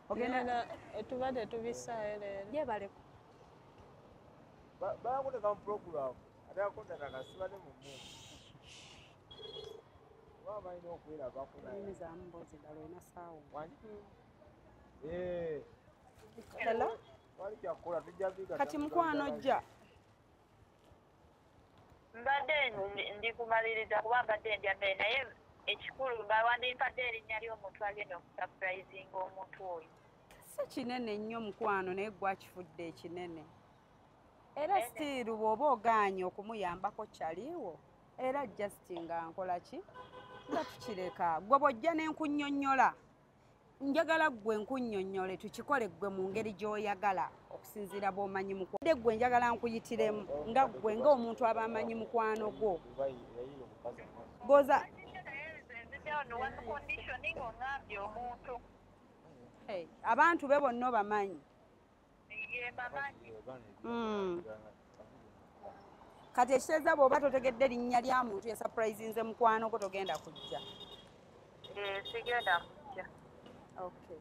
Ogenda tuba tetubisaayo leero. Gyebaleko. Bagala kuteeka mu program ate ako data nga sibali mu mu. Oba balina okwerabako naye. Nyumizaamu mboozi ddala olina saawundi. Hello? Kati mukwano jja. Mbadde ndi kumaliriza kuba mbadde ndya mmere naye ekikulu bawandimpadde erinnya ly'omuntu agenda okusapurayizinga omuntu oyo. Si kinene nnyo mukwano naye gwakifudde ekinene. Era sitiiru bw'oba ogaanye okumuyambako kyaliwo era just nga nkola ki nga tukireka. Gwe bw'ojja ne nkunnyonnyola njagala ggwe nkunnyonnyole tukikole ggwe mu ngeri gy'oyagala okusinziira bw'omanyi mukwano. Ggwe njagala nkuyitiremu nga ggwe ng'omuntu aba amanyi mukwano gwo. Goza abantu be bonna obamanyi. Kati ekitegeeza bw'oba totegedde linnya lya muntu yasapurayizinze mukwano gwo togenda kujja. Sigenda kujja. Okay.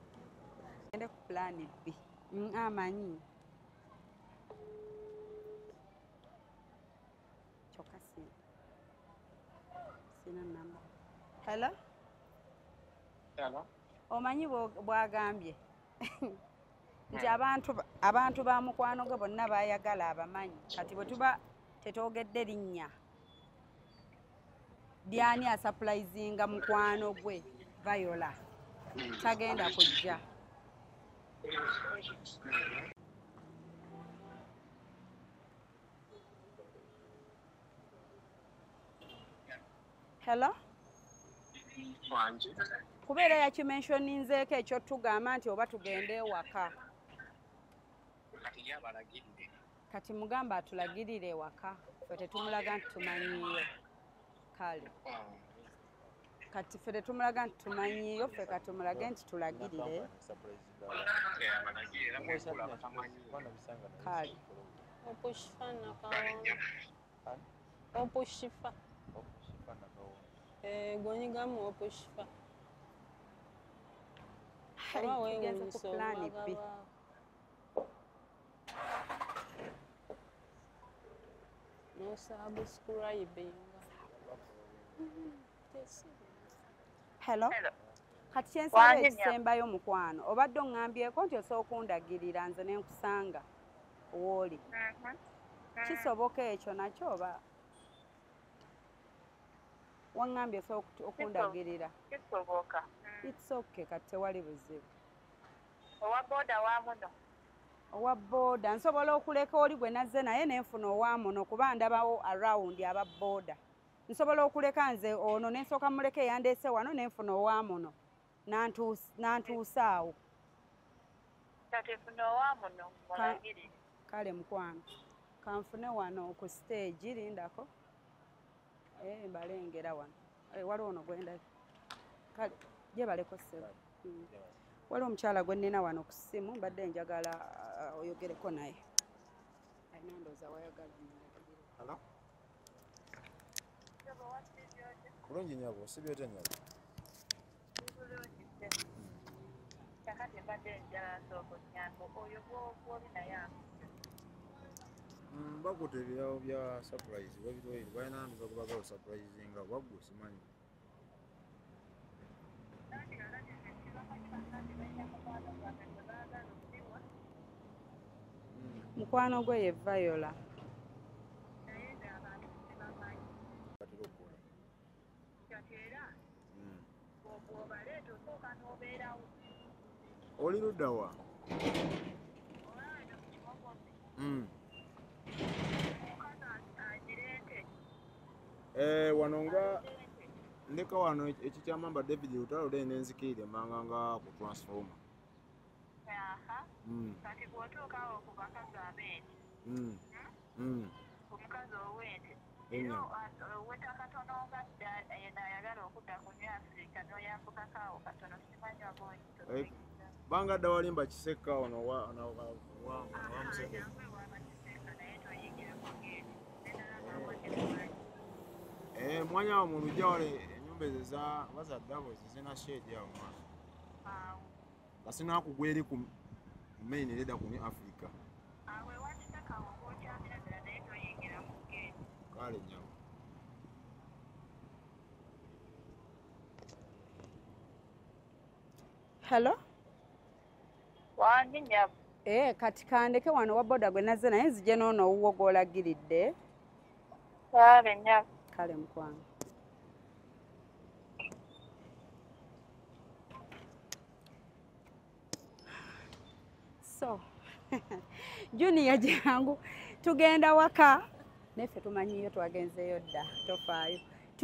Gende ku plan B. Amanyi. Kyokka sina namba. Hello? Hello? Omanyi bw'agambye nti abantu ba mukwano gwe bonna baayagala abamanyi. Kati bwe tuba tetwogedde linnya lyani asapurayizinga mukwano gwe Viola tagenda kujja. Hello? Kubeera yakimensioninzeeko ekyo tugamba nti oba tugende ewaka. Kati mugamba atulagirire ewaka ffe tetumulaga nti tumanyiiyo. Kale kati ffe tetumulaga nti tumanyiiyo ffe katumulage nti tulagirire. Kale Opushifa nakawongo. Opushifa. Gonyigamu opushifa. Oba Tugenze ku weewuunyisa plan B. omwagalwa. Tosubscribinga. Hello. Kati kyensaba ekisembayo mukwano obadde oŋŋambyeko nti osobola okundagirira nze ne nkusanga wooli. Kisoboka ekyo nakyo oba waŋŋambye osobola okundagirira? Kisoboka. It's okay, kati tewali buzibu. Owa boda wa muno. Owa boda nsobola okuleka oli gwe nazze naye nenfuna owa muno kuba ndabawo around aba boda. Nsobola okuleka nze ono ne nsooka muleke yandeese wano nenfuna owa muno nantuusa awo. Kati funa owa muno mulagirire. Kale mukwano kanfune wano ku stage lindako. Mbalengera wano. Waliwo ono gwenda. Kale gyebaleko ssebo. Waliwo omukyala gwe nnina wano ku ssimu mbadde njagala oyogereko naye. Alina ndowooza wayagala. Hello? Bulungi nnyabo, osibye otya nnyabo? Bulungi ssebo. Kakati mbadde njagala nsooka onnyambe oyo gw'oli naye akutte. Bakutte ebirabo bya surprise babitwaire balina ndoza kubagala surprisinga waggwe simanyi. Mukwano gwe ye Viola. Oli ludda wa? Wano nga ndeka wano ekikyamamba David Lutalo le nenzikirire manga nga ku transformer. Kati bw'otuuka awo ku bakazi ab'ente. Omukazi ow'ente. Era oweta katono nga ayagala okudda ku New Africa n'oyambukako awo katono simanyi oba oyinza. Banga dda walimba Kiseka ono wa Museveni. Mwanya awo mu luggya wale ennyumba ezo eza baza ddabo zirina shade awo maaso. Nga sinakugwa eri ku main era edda ku New Africa. Kale nnyabo. Hello? Wangi nnyabo. Kati kandeke wano wa boda gwe nazze naye nzije n'ono owuwo gw'olagiridde. Kale nnyabo. Kale mukwano. So, Junior jangu tugenda waka neffe tumanyiyo twagenzeeyo dda tofaayo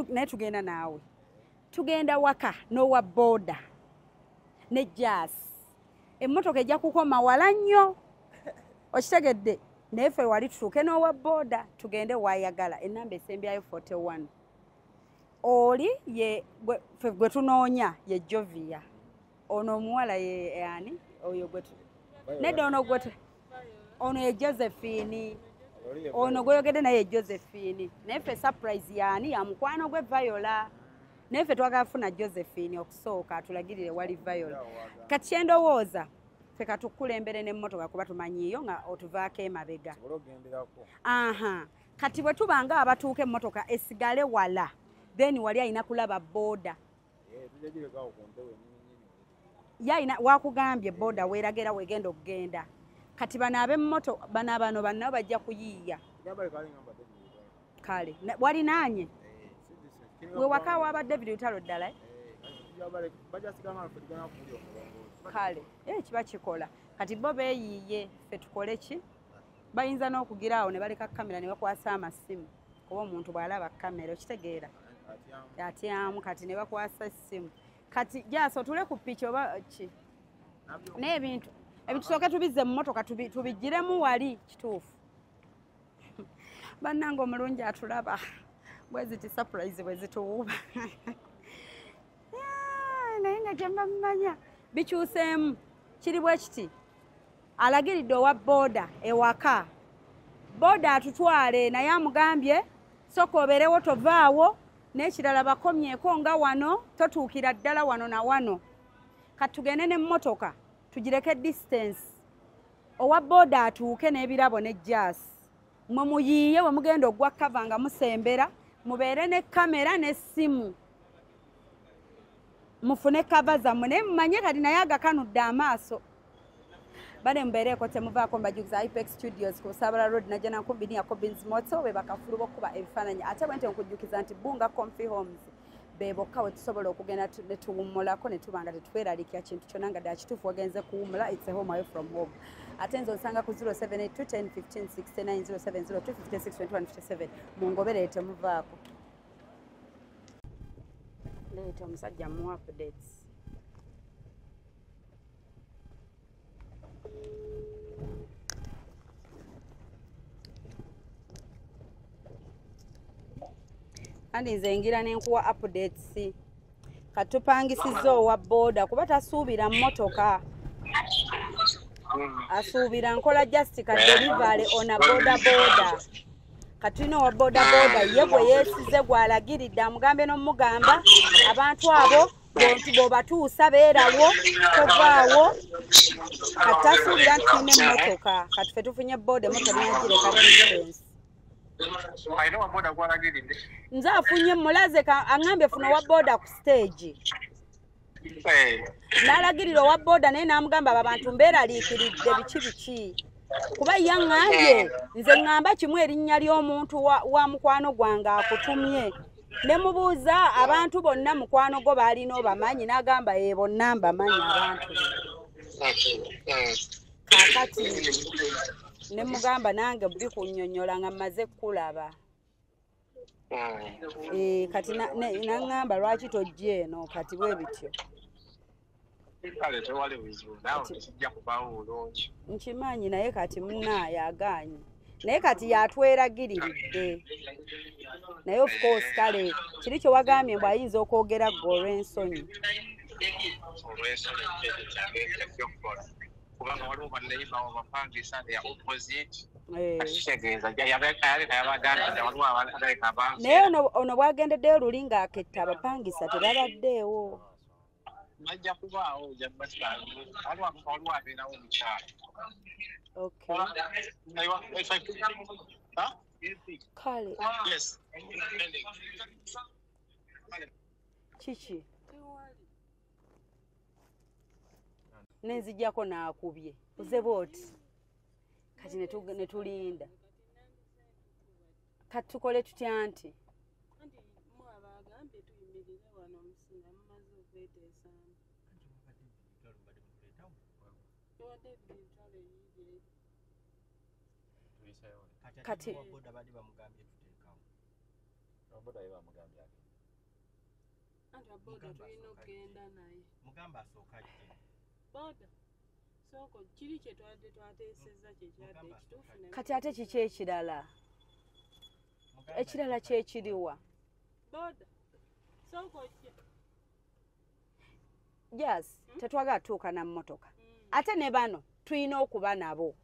naye tugenda naawe. Tugenda waka n'owa boda ne Jazz. Emmotoka ejja kukoma wala nnyo okitegedde naye ffe wali tutuuke n'owa boda tugende wayagala. Ennamba esembyayo 41. Oli ye gwe tunoonya ye Jovia. Ono omuwala ye ani oyo gwe nedda ono gwe ono ye Josephine. Ono gweyogedde naye ye Josephine. Naye ffe surprise yaani ya mukwano gwe Viola. Naye ffe twagala kufuna Josephine okusooka atulagirire wali Viola. Kati kye ndowooza ffe katukulembere n'emmotoka kuba tumanyiiyo nga otuvaako emabega. Kati bwe tuba nga abatuuka emmotoka esigale wala then wali alina kulaba boda. Yalina wakugambye boda weeragera wegenda okugenda. Kati bano ab'emmoto bano bano bannabo bajja kuyiiya. Kale walinaanye we waka waba David Lutalo ddala. Kale kiba kikola. Kati bo beeyiiye ffe tukole ki? Bayinza n'okugira awo ne baleka kamera ne bakwasa amasimu kuba omuntu bw'alaba kamera okitegeera atyamu kati ne bakwasa essimu. Kati Jasi otule ku piki oba ki n'ebintu ebitusooke tubizze mu mmotoka tubigiremu wali kituufu. Bannange omulungi atulaba bwe ziti surprise bwe zituwuba. Naye nga gye mba mmanya bikyuseemu kiri bwe kiti. Alagiridde owa boda ewaka. Boda atutwale naye amugambye sooka obeerewo tovaawo n'ekirala bakomyeko nga wano totuukira ddala wano na wano. Kati tugende n'emmotoka tugireke distance. Owa boda atuuke n'ebirabo ne Jazz. Mwe muyiiye we mugenda ogwa cover nga musembera, mubeere ne kamera n'essimu. Mufune cover zammwe naye mumanye kati naye agakanudde amaaso. Bane mbeereko temuvaako mbajugiza Ipex Studios ku Busabala Road Najja Nkumbi near Cobbins Motel be bakafulu b'okuba ebifaananyi. Ate bwe nti nkujjukiza nti Bunga Comfy Homes be bokka we tusobola okugenda ne tuwummulako ne tuba nga tetweraliikira kintu kyonna nga ddala kituufu wagenze kuwummula, it's a home away from home. Ate nze onsanga ku 078 10 15 69 070 256 21 57 mungoberere temuvaako. Leeta omusajja mu updates. Andi nze ngira nenkuwa updates. Katupangisiza owa boda kuba tasuubira mmotoka. Asuubira nkola just ka delivery on a boda boda. Katulina owa boda boda ye gwe yeesize gw'alagiridde amugambe n'omugamba abantu abo bw'obatuusa beerawo tovaawo. Kati tasuubira nti tulina emmotoka. Kati ffe tufunye boda emmotoka nagireka distance. Nze afunye mulaze aŋŋambye funa owa boda ku stage. N'alagirira owa boda naye n'amugamba abo abantu mbeeraliikiridde biki biki. Kuba ye aŋŋambye nze ŋŋamba kimu erinnya ly'omuntu wa mukwano gwange akutumye. Ne mubuuza abantu bonna mukwano gwo baalina obamanyi n'agamba ye bonna mbamanyi abantu be. Kaakati ne mugamba nange bikunnyonnyola nga mmaze kulaba. Kati naŋŋamba lwaki tojja eno kati bwe bityo. Nkimanyi naye kati munnaaye agaanyi. Naye kati yatweragiriridde. Naye of course kale kiri kye wagambye mbu ayinza okwogera ggwe olw'ensonyi. Kubanga waliwo bannayimba abapangisa they are opposite. Naye ono bw'agendeddeyo luli ng'aketta abapangisa tebabaddeewo. Bajja kubaawo waliwo abeerawo omukyala. Okay. Kale. Kiki? Nenzijjako n'akubye. Oze bw'oti. Kati ne tulinda. Kati tukole tutya nti? Kati kati ate kiki ekirala? Ekirala kyekiriwa? Yes, tetwagala tuuka na mmotoka. Ate ne bano tulina okuba nabo.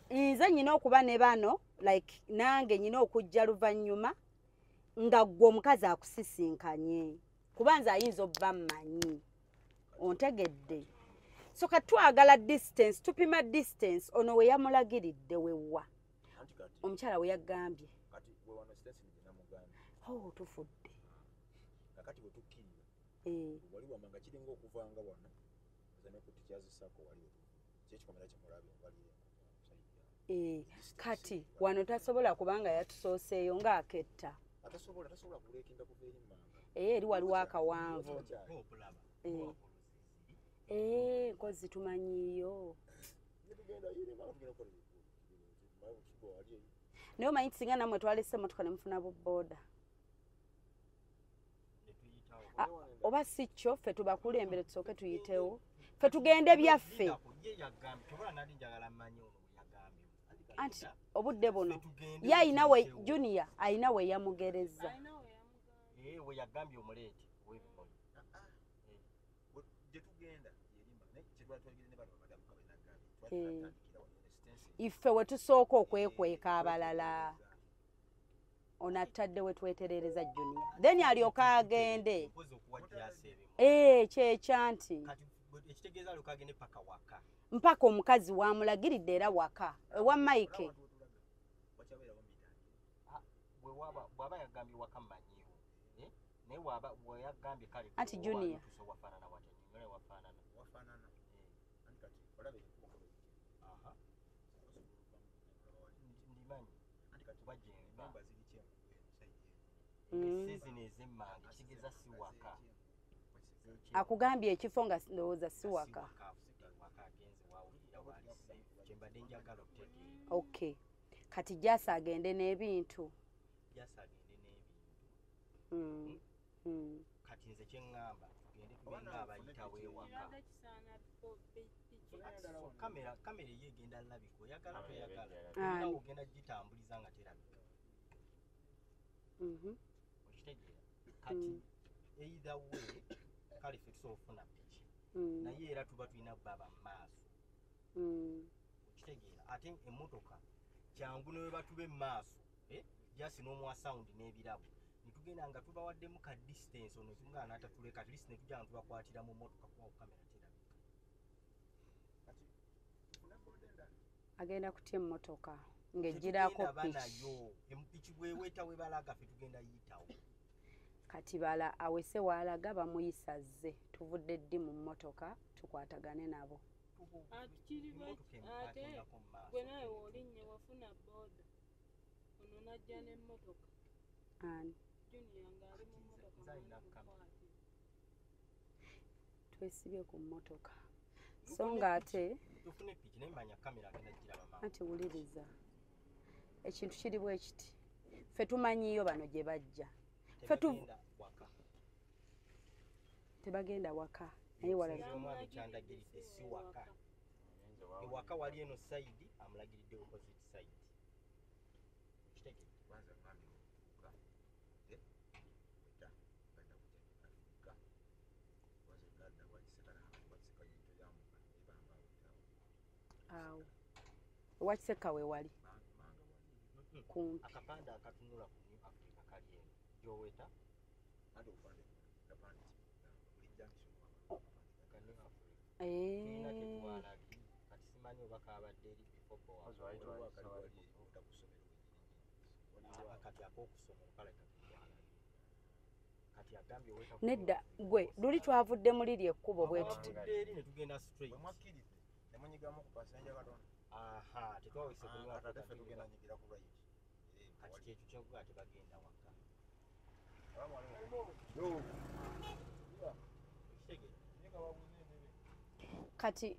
Nze nnyina okuba ne bano like nange nnyina okujja luvannyuma nga ggwe omukazi akusisinkanye. Kuba nze ayinza obba mmanyi. Ontegedde. So katwagala distance, tupima distance ono we yamulagiridde wewa. Omukyala we yagambye. Kati we wano distance gye namugambye. Oh, tufudde. Kakati bwe tukkirira. Wali wamanga kiringa okuvanga wano. Nze ne kutikyazisako wali. Kyekikomera kye mulabye wali. Kati wano tasobola kubanga yatusooseeyo ng'aketta. Atasobola kuleekinga kuva eri mmanga. Eri waliwo akawanvu. Nkozi tumanyiiyo. Naye omanyi singa nammwe twalese emmotoka ne mufuna bubbooda. Oba si kyo ffe tubakulembere tusooke tuyitewo. Ffe tugende byaffe. Anti obudde buno ye ayina we Junior ayina we yamugereza. Iffe we tusooka okwekweka abalala. Ono atadde we tweterereza Junior. Then alyoka agende. Kyekya nti. Mpaka omukazi wamulagiridde era waka. Ewa Mike. Waba yagambye waka mmanyiiwo. Eh? Naye waba weyagambye kale Anti Junior. Tuso wafaanana watya nnyonnyola wafaanana. Wafaanana. Anti kati olaba ekkubo. Aha. Ndimanyi. Anti kati Kuba gye nva. ennyumba ziri kyengugu eno sayidi eno. Season ez'emmanga kitegeeza si waka. Akugambye ekifo nga ndowooza si waka. Waka agenze wawulira wali safe. Kye mbadde njagala okutegeera. Okay, kati Jasi agende n'ebintu. Jasi agende n'ebintu. Kati nze kye ŋŋamba tugende tube ng'abayitawo ewaka. Kibadde kisaana piki. Kamera kamera ye egenda labika oyagala toyagala. Ani? Era ogenda gitambuliza nga terabika. Okitegeera? Kati either way kale ffe tusobola okufuna piki. Naye era tuba tulina baba mu maaso. Okitegeera? Ate emmotoka kyangu ne bwe batuba emmaaso Jasi n'omuwa sound n'ebirabo ne tugenda nga tubawaddemu ka distance ono nga n'atatuleka at least ne tujja nga tubakwatira mu mmotoka kuba kamera terabika. Agenda kutya emmotoka ng'egirako Tetugenda piki. banayo piki bweweta we balaga ffe tugenda yitawo. Kati bala awese waalaga bamuyisa zze tuvudde ddi mu mmotoka tukwatagane nabo. Kiri ate gwe nawe w'olinnye wafuna booda ono n'ajja n'emmotoka. Ani? Junior ng'ali mu mmotoka Nze alina mwali mukwatira. Twesibye ku mmotoka so ng'ate Tufune piki naye manya kamera agenda giraba mangu. Anti wuliriza ekintu kiri bwe kiti ffe tumanyiyo bano gye bajja. Ffe Tebagenda waka. Tebagenda waka naye walala. Omwami kyandagiridde si waka. Ewaka wali eno side amulagiridde opposite side. Okitegeera? Kwanza ngambye okutuuka weta bagenda kujja ne Afrika. Kwanza Uganda wakisekana wakiseka yinto yamuka ebanga awetawo. Awo ewakiseka we wali kumpi. Akapande akatunula ku New Africa kali eno gy'oweta Anti obupande kapande ki buli junction ka New Africa. Tulina ke twalabye kati simanyi oba kabadde eri before bo waliwo akali wali ota ku ssomero wenyininyini. Kati ak'okusomero kale kakitwalabye. Kati agambye oweta ku Nedda gwe luli twavudde mu liri ekkubo bwe tuti. Twavudde eri ne tugenda straight. Bwe mwakkiridde ne munyigamu ku passenger katono. Aha, tetwawese ku New Kati ate Africa. ffe tugenda nyigira ku right. Kati kyekyo kyenkugaa tebagenda waka. Okitegeera? Kati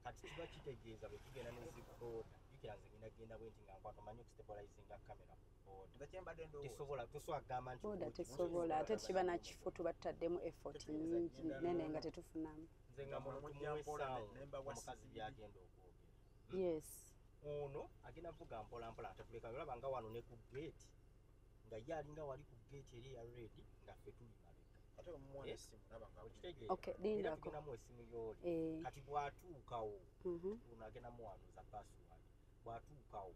Kati kiba kitegeeza bwe tugenda ne zi booda jjukira nze ngenda genda bwe nti nga nkwata omanyi okustabilizinga kamera ku booda. Nze kye mbadde ndowooza. Tesobola tosobola kugamba nti booda tesobola ate kiba nakifo tuba tutaddemu effort nnyingi nene nga tetufunamu. Nze nga Nga tumuwe mujja mpola sound ne mbawa omukazi speed. byagenda okwogera. Yes. Ono agenda vuga mpola mpola atatuleka olaba nga wano ne ku gate nga ye alinga wali ku gate eri eya red nga ffe tuli mabega. Ate bwe mumuwa n'essimu naba nga Okitegeera? Okay, Era lindako. tugenda muwa essimu y'oli. Kati bw'atuukawo ono agenda muwanuuza password bw'atuukawo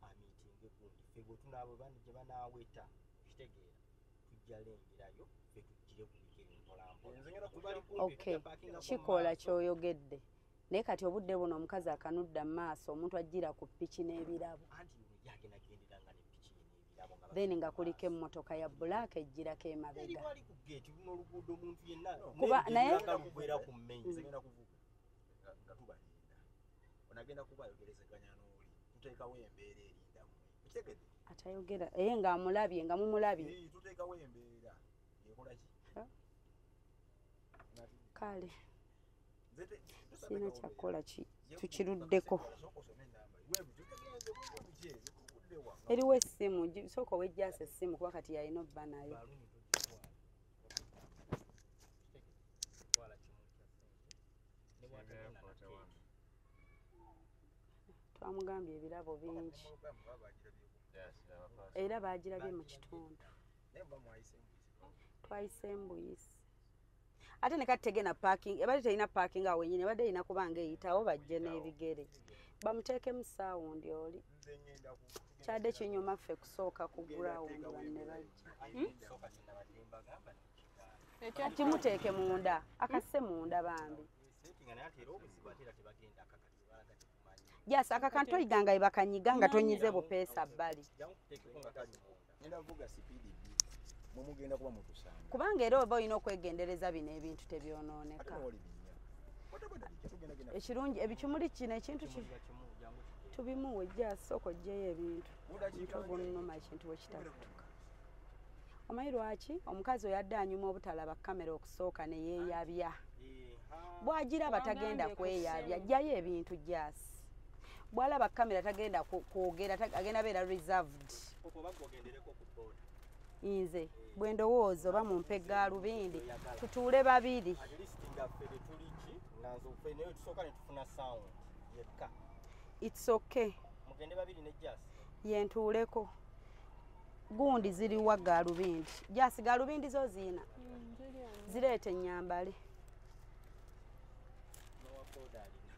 amiitinge gundi ffe bwe tunaaba gye banaaweta okitegeera tujja lengerayo ffe tugire ku bigere mpola mpola. Nze ngenda Tubali kujja kumpi Okay, tujja paakinga ku kikola maaso. ky'oyogedde naye kati obudde buno omukazi akanudda mu maaso omuntu ajjira ku piki n'ebirabo. Anti ono ye agenda genderanga ne piki ye n'ebirabo nga Then bali nga ku kuliko maaso. emmotoka ya black ejjirako Eri emabega. wali ku gate luno oluguudo omuntu yenna Kuba naye- nga lugwera ku main. Nze ngenda kuvuga nga tubalinda. Ono agenda kuba ayogerezeganya n'oli tuteekawo embeera erinda mmwe. Okitegedde? Atayogera eye ng'amulabye nga mumulabye. Tuteekawo embeera ekola ki? Kale Nze sirina tusateekawo kyakukola embeera. tukiruddeko. Sooka osome ennamba. Wewe tutegeeze bwe biki ebikugudde wa. Eriwo essimu sooka ow'ejjaasa essimu kuba kati yalina obba nayo. Baluni togitwala. Okitegeera? Twala kimu kya ssente ne bw'atagenda na keeki. Twamugambye ebirabo bingi era baagirabye mu kitundu. Naye muba mwayise mbuyisi. Twayise mbuyisi. Ate ne kati tegenda parking ebadde terina parking awo wennyini ebadde erina kuba nga eyitawo bajje n'ebigere. Bamuteekemu sound oli. Nze ngenda ku Kyadde kinyuma ffe kusooka ku ground banne bajja. Okusooka kye nabadde mbagamba nekigaana. Kimuteeke munda akasse munda bambi. Setinga naye ate era obuzibu ate era tebagenda akakati balaga tetumanyi. Jasi akakantu oyiganga bwe bakanyiga nga tonyize bupeesa bbali. Jangu kuteekeko nga kali munda. Ngenda kuvuga sipiidi bbiri, mwe mugenda kuba mutusanga. Kubanga era oba olina okwegendereza bino ebintu tebyonooneka. Ate wali binnya. Bodaboda bijja tugenda genda. Ekirungi ebikimuli kino ekintu ki tubimuwe jja sooka oggyeyo ebintu. Mudakiika Omutwe gunnuma ekintu bwe kitakutuka. Omanyi lwaki omukazi oyo adde anyuma obutalaba kamera okusooka ne yeeyabya? Bw'agiraba tagenda Wangambye ku kweyabya, ssimu. ggyayo ebintu jasi. Bw'alaba kamera tagenda kwogera, agenda beera reserved. Popo bagogendereko ku boda. Nze bwe ndowooza oba mumpe gaalubindi tutuule babiri. At least nga ffe tetuli ki nga nze ffe naye tusooka ne tufuna sound yekka. It's okay. Mugende babiri ne Jasi. Ye ntuuleko. Gundi ziriwa gaalubindi? Jasi gaalubindi zo ziina? Ziri wano. Zireete ennyambale. N'owa boda alina.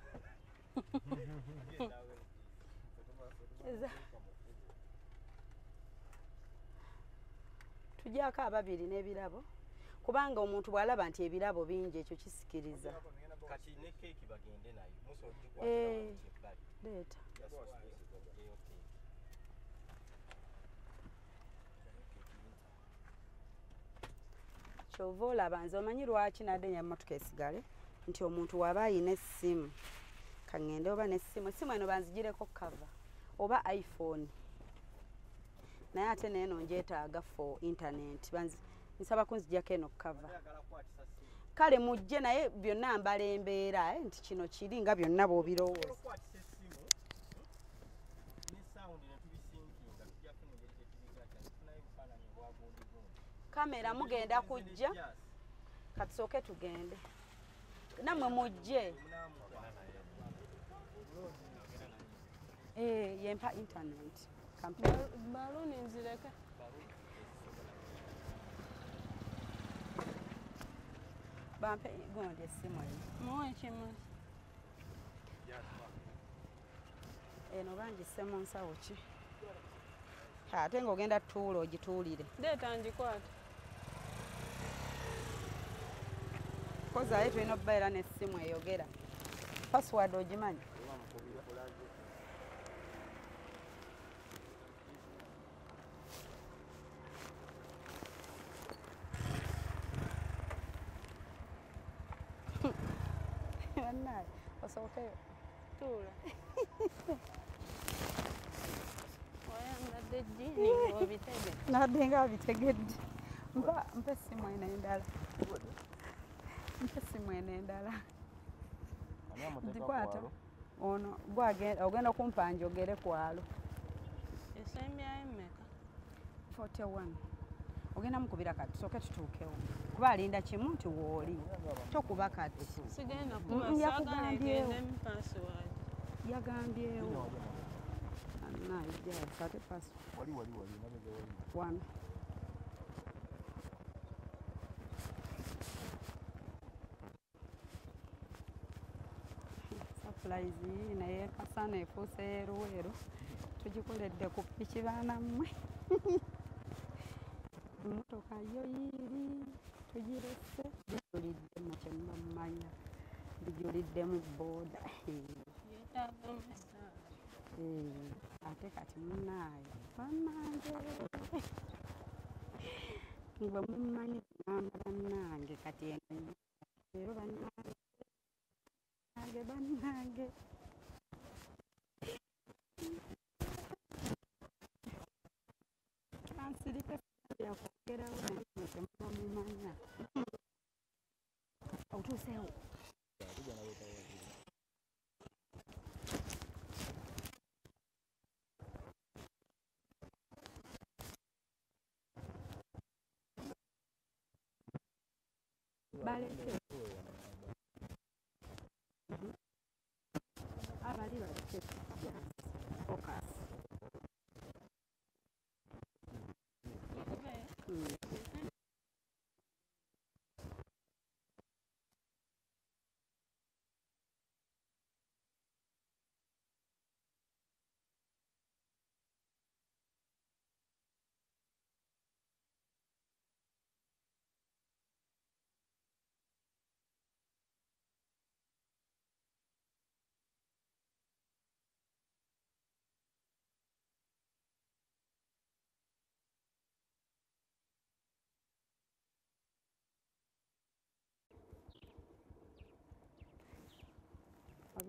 Tujjako ababiri n'ebirabo kubanga omuntu bw'alaba nti ebirabo bingi ekyo kisikiriza. Kati ne keeki bagende nayo. Musobola Eh. ogikwatira ebbali. Leeta. Just oggyeyo keeki. Kyova olaba nze omanyi lwaki nadde emmotoka esigale nti omuntu w'aba ayina essimu kaŋŋende oba n'essimu essimu eno banzigireko kava oba iPhone naye ate neeno ngyetaaga for internet nsaba kunzijjako eno kava. Oyagala kukwatisa ssimu. Kale mujje naye byonna mbala embeera nti kino kiri nga byonna bw'obirowooza. Okukwatisa essimu ne sound ne tubisinkinga tujja kufuna engeri gye tubigatta ne tufunayo ebifaananyi obwa gundi gundi. Kamera mugenda kujja katusooke tugende nammwe mujje. Eh, yempa internet. Kampe. Baluuni nzireke. Bampe gundi essimu eno. Muwe ekimuli. Eno bangisse mu nsawo ki? Ate ng'ogenda tuula ogituulire. Leeta ngikwate. Kozi aye tulina okubeera n'essimu eyogera. Password ogimanyi? Bannaaye osookeyo. Tuula. Oyambadde jjiini ng'obitegedde. Nabadde nga abitegedde. Mpa essimu eno endala. Mpa essimu eno endala. Ani amuteeka Nzikwata. kwalo? Ono gwagenda ogenda kumpa njogere kwalo. Esembyayo mmeka? 41. Ogenda mukubira kati tusooke tutuukewo. Kuba alinda kimu nti wooli. Tokuba kati. Sigenda kuba Mm, saagala yakugambyewo. egende mu password. Yagambyewo. Annaye ate password. Wali wali wali mabega wali. Wano. Surprise yii naye kasana efuuse yeeruweeru. Tugikoledde ku ppiki baana mmwe. Emmotoka yo yiiri tugirese bijuliddemu kye muba mumanya. Bijuliddemu booda. Yeetaagamu essaala. Eh, ate kati munnaaye bannange bwe mummanyi ŋŋamba bannange kati eno leero bannange bannange bannange kansirike byakwogerawo naye mmwe temuba mumanya otuuseewo. Baleke abali baleke focus. Mm.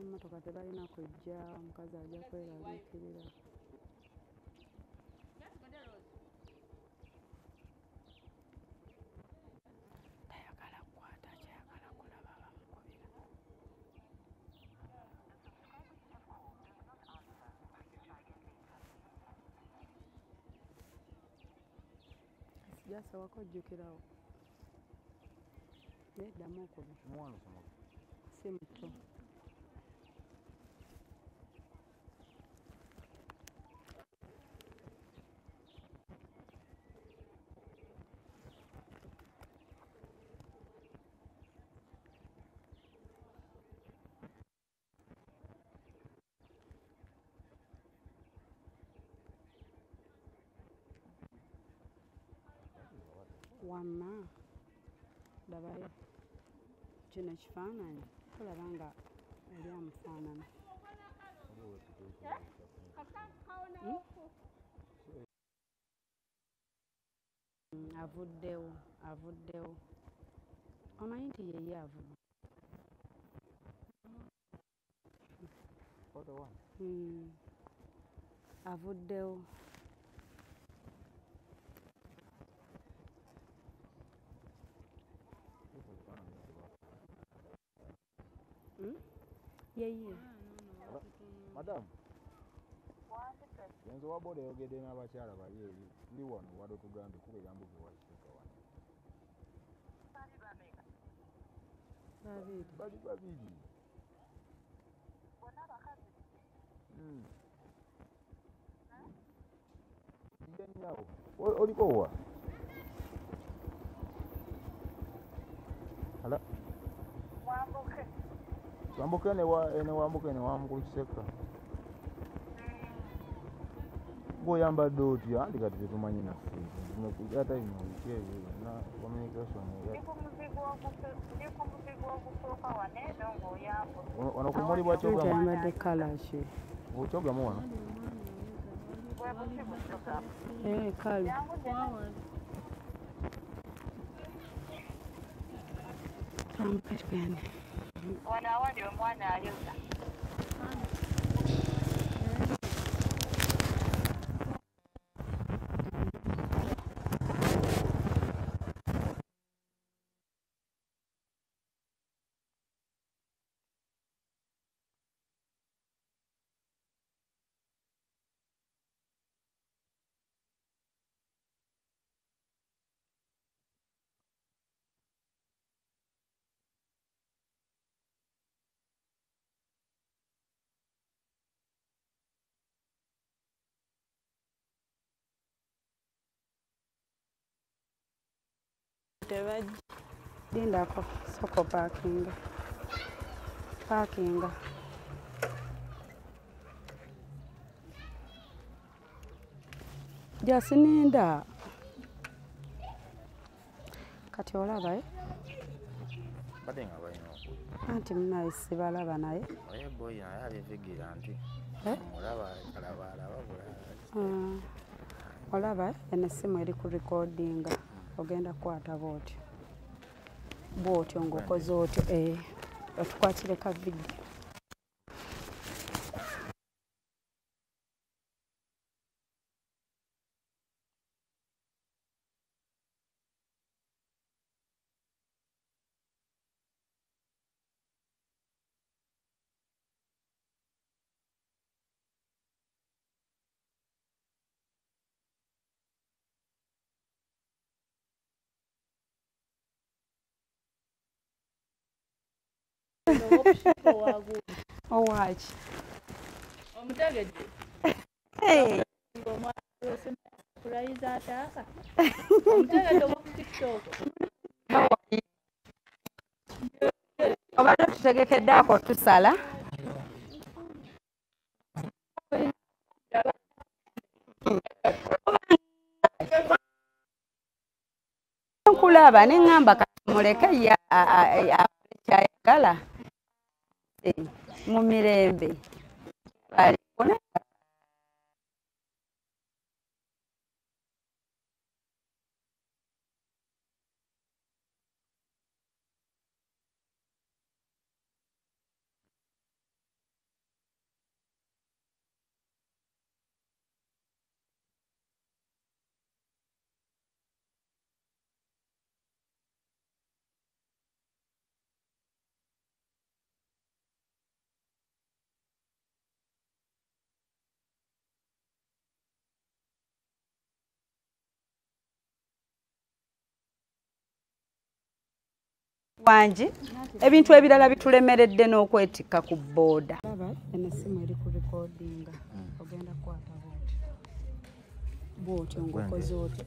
Ab'emmotoka tebalina kujja, omukazi ajja kweraliikirira. Tayagala kukwata, akyayagala kulaba abamukubira. Sijasooka ojjukirawo. Naye ddamu okube. Si muto. Wamma labayo kino ekifaananyi tulaba nga oli amufaanana. Avuddewo, avuddewo. Omanyi nti ye avudde. Avuddewo. Yeye. Madam. Yenzo wa boda yogedde n'abakyala bali eri tuli wano wadde otugambye kuba ebigambo bye wakiteeka wano. Babiri. Bali babiri. Bonna bakazi. Nyawo. Oliko wa? Hala. Mwambuke. Twambuke ne wambuke ne wamukulu Kiseka. Bw'oyambadde otya anti kati tetumanyi naffe ata bino biki ebyo byonna communication. Ndi ku muzigo ogusooka wano eno ng'oyambudde. Wano ku muli bwa Kyogamu. Oyambadde kkala ki? Kyogamu wano. Bwe buti bu Kyogamu. Kale. Twambuke tugende. Wano awali omwana ayoza. Lindako soko parkinga. Parkinga. Jasininda. Kati olaba eh? Badde nga balina okujja. Anti munaye sibalaba naye. Oye boy naye abivigira nti mulaba alaba alaba bulala. Olaba eno essimu eri ku recordinga. Ogenda kukwata bw'otyo. Bw'otyo ng'okoze otyo otukwatire ka vidiyo. Owaki? Omutegedde. Hey. Omutegedde owa ku TikTok. Obadde tutegekedde ako tusala. Nkulaba ne ŋŋamba kati muleke ye kyayagala mu mirembe. Wangi ebintu ebirala bitulemeredde n'okwetikka ku booda. Eno essimu eri ku recordinga, ogenda kukwata bw'otyo bw'otyo ng'okoze otyo.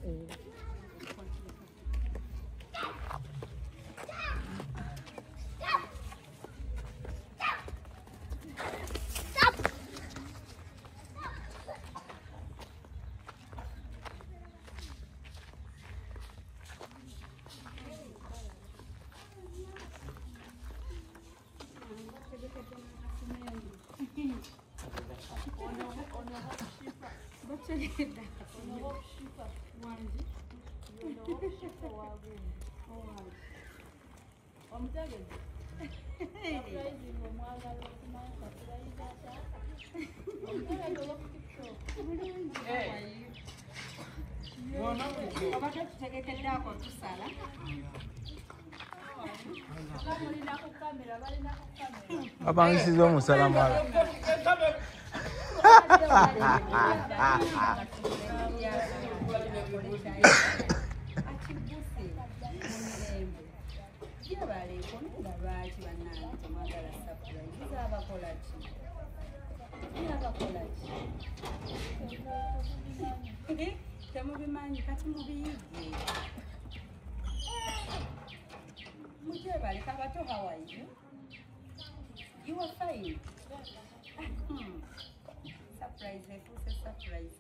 Abangisiza omusalamala. Temubimanyi kati mubiyige. Mujebale kabato, how are you? You are fine. Surprise, efuuse surprise.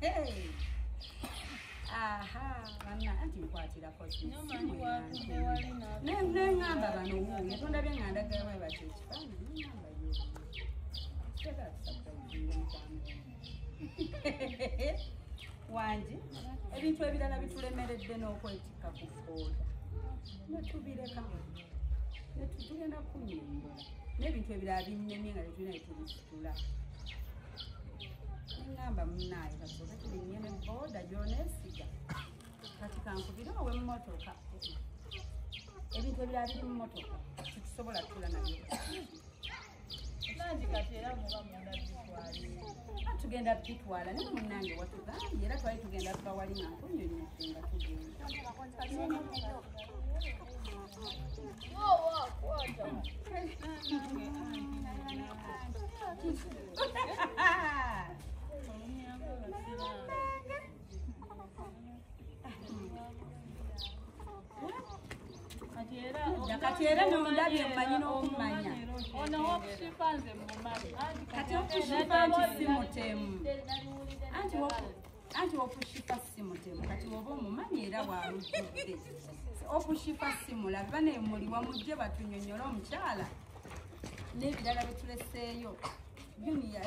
Hey. Aha, banna anti nkwatirako neŋŋamba bano wuuyo tondabye nga ndagawe batyo ekifaananyi neŋŋamba yo. Wangi ebintu ebirala bitulemeredde n'okwetikka ku booda netubireka netugenda kunyumba n'ebintu ebirala binnemye nga tetulina netubisitula. Neŋŋamba munnaaye kasooke tulinnye ne booda gy'oneesiga kati kankubire ow'emmotoka. Ebintu ebirala biri mu mmotoka tetusobola kutula nabyo. Tugenda bitwala naye munnange watugambye era twali tugenda tuba wali nga nkunyonnyodde nga tugenda. Kati era nondabye mmanyi n'okumanya. Kati okushipa nti si mutemu. Anti okushipa si mutemu. Kati oba omumanyi era bwalujjudde. Okushipa si mulabe bane muli wamujje batunyonyola omukyala n'ebirala bye tuleseeyo. Junior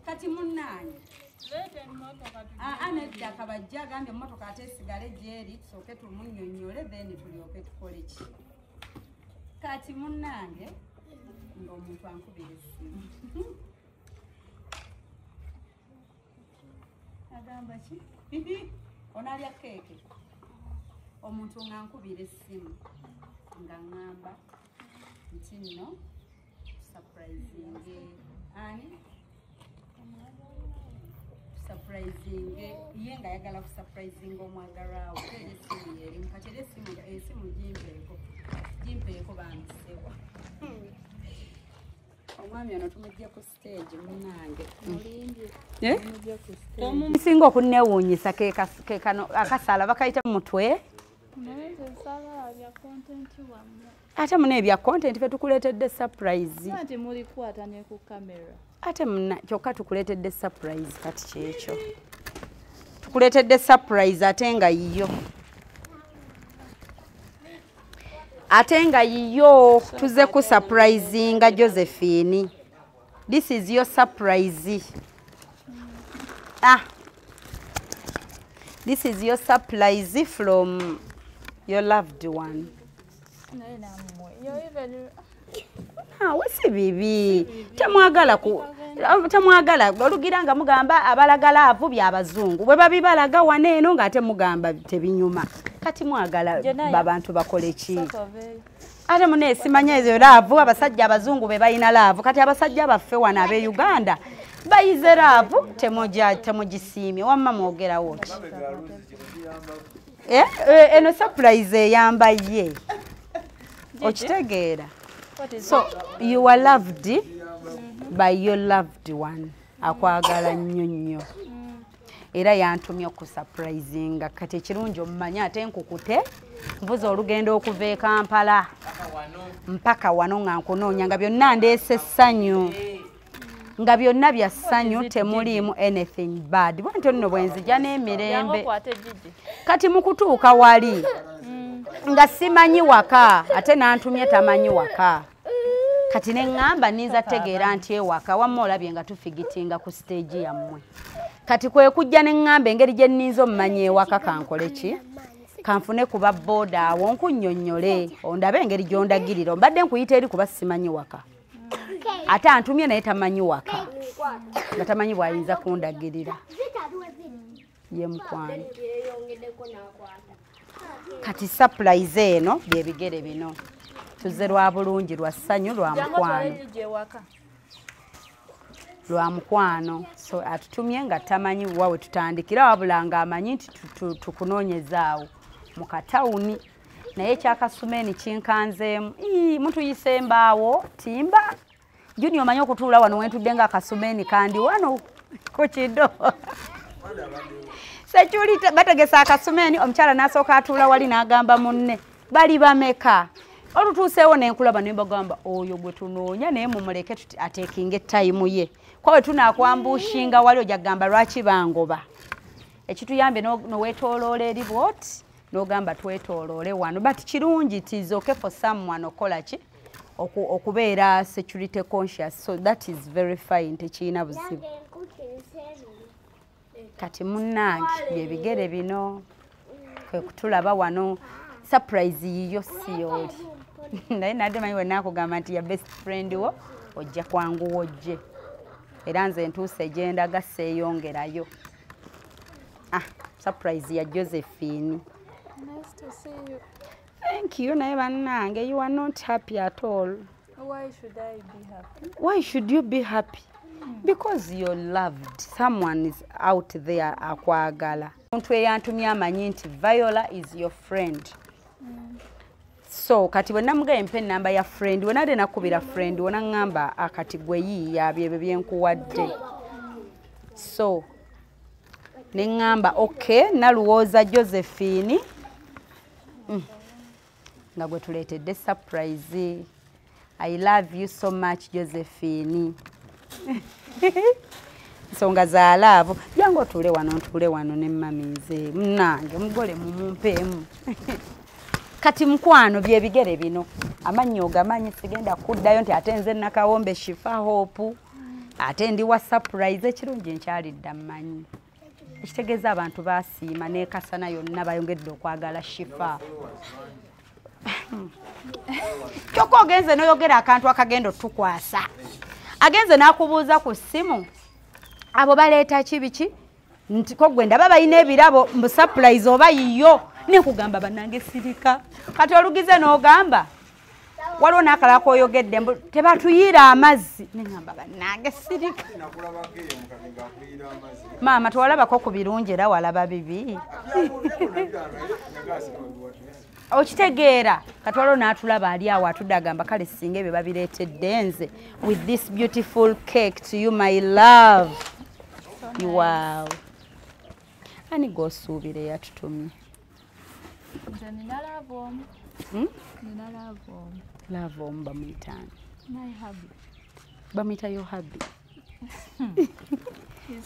kati munnange nedda kabajja agambye emmotoka ate esigale gy'eri tusooke tumunnyonnyole then tulyoke tukole ki. Kati munnange ng'omuntu ankubira essimu agamba ki onaalya keeke. Omuntu ng'ankubira essimu nga ŋŋamba nti nno surprisinge ani surprisinge ye ng'ayagala kusurprisinga omwagalwa we. Era essimu y'erimu kati era essimu gimpeeko bambisewa. Omwami ono tumujje ku stage munnange. Nsinga okunneewuunyisa ke kano akasala bakayita mu mutwe. Ate muna ebya content ffe tukuleetedde surprise. Anti mulikwata ne ku kamera. Ate muna kyokka tukuleetedde surprise kati kyekyo. Tukuleetedde surprise ate nga yiyo. Ate nga yiyo tuze ku surprisinga Josephine. This is your surprise. Ah. This is your surprise from your loved one. Si bibi. Temwagala ku temwagala olugira nga mugamba abalagala avu by'abazungu bwe babibalaga wano eno ng'ate mugamba tebinyuma. Kati mwagala babantu bakole ki? Ate mune simanya ezo laavu abasajja abazungu be balina laavu. Kati abasajja baffe wano ab'e Uganda bayize laavu temugisiimye. Wamma mwogerawo ki? Eno surprise eyamba ye. Okitegeera. So you are loved by your loved one. Akwagala nnyo nnyo. Era yantumye okusurprisinga. Kati ekirungi omumanyi ate nkukute nvuze olugendo okuva e Kampala mpaka wano nga nkunoonya nga byonna ndeese essanyu. Nga byonna bya ssanyu temuliimu anything bad. Bwentyo nno bwe nzija n'emirembe. Kati mu kutuuka wali nga simanyi waka ate nantumye tamanyi waka. Kati ne ŋŋamba nninza tegeera nti ewaka wamma olabye nga tufigitinga ku stage yammwe. Kati kwe kujja ne ŋŋamba engeri gye nninza omumanyi ewaka kankole ki? Kanfune kuba booda awo nkunnyonnyole ondabe engeri gy'ondagirira. Mbadde nkuyita eri kuba simanyi waka. Ate antumye naye tamanyi waka. Nga tamanyi bw'ayinza kundagirira. Ye mukwano. Kati surprise eno byebigere bino. Tuzze lwa bulungi lwa ssanyu lwa mukwano. Lwa mukwano. So atutumye nga tamanyi wa we tutandikira wabula nga amanyi nti tukunoonyezaawo mu katawuni. Naye ekyakasumeni kinkanzeemu. Mutuyise embaawo timba. Junior omanyi okutuula wano wentudde nga akasumeni kandi wano ku kido. Security bategesa akasumeni omukyala n'asooka atuula wali n'agamba munne bali bameka. Olutuuseewo n'enkulaba ne mbagamba oyo gwe tunoonya naye mumuleke ateekinga etayimu ye. Kwa we tunaakwambushinga wali ojja kugamba lwaki bangoba. Ekituyambye n'oweetooloola eri bw'oti n'ogamba twetooloole wano. But kirungi it is okay for someone okola ki? Okubeera security conscious. So that is very fine, tekirina buzibu. Kati munnange byebigere bino kwe kutulaba wano. Surprise yiyo si yooli. Naye nadde manyi wennaakugamba nti ya best friend wo ojja kwanguwa ojje. Era nze ntuuse gye ndaga seeyongerayo. Surprise ya Josephine. Nice to see you. Thank you. Naye bannange, you are not happy at all. Why should I be happy? Why should you be happy? Because you're loved. Someone is out there akwagala. Omuntu eyantumye amanyi nti Viola is your friend. So kati bwe namugamba mpe ennamba ya friend, we nadde nakubira friend, we naŋŋamba akati gwe yiiya byebyo bye nkuwadde. So ne ŋŋamba okay, naluwooza Josephine nga gwe tuleetedde surprise. I love you so much Josephine. Nsonga za love. Jangu otuule wano ntuule wano ne mami nze munnange mugole mumumpeemu. Kati mukwano byebigere bino. Amanyi ogamanyi sigenda kuddayo nti ate nze Nakawombe Shifa Hope. Ate ndi wa surprise ekirungi nkyalidda mmanyi. Ekitegeeza abantu baasiima n'ekasana yonna bayongedde okwagala Shifa. Kyokka ogenze n'oyogera akantu akagenda otukwasa. Agenze n'akubuuza ku ssimu abo baleeta ki biki nti ko gwe ndaba balina ebirabo mbu surprise oba yiyo. Nekugamba bannange sirika. Kati olugize n'ogamba waliwo n'akalala k'oyogedde mbu tebatuyiira amazzi. Neŋŋamba bannange sirika. Maama tewalabako ku birungi era walaba bibi. Okitegeera. Kati waliwo n'atulaba ali awo atudde agamba kale singa ebyo babireetedde nze with this beautiful cake to you my love. Wow. Ani gw'osuubira eyatutumye? Nze nina love omu. Nina love omu. Love omu bamuyita ani? My hubby. Bamuyita your hubby.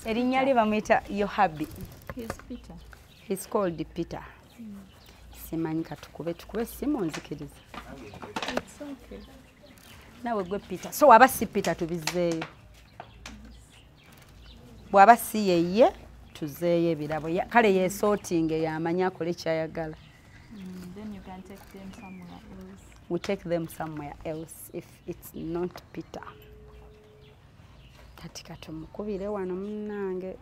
Erinnya lye bamuyita your hubby. He's Peter. He's called Peter. Simanyi katukube tukube simu nzikiriza. It's okay. Nawe gwe Peter. So waba si Peter tubizeeyo. Bw'aba si yeye tuzeeyo ebirabo. Kale yeesootinge yamanyi akole ky'ayagala. Then you can take them somewhere else. We take them somewhere else if it's not Peter. Kati katumukubire wano munnange.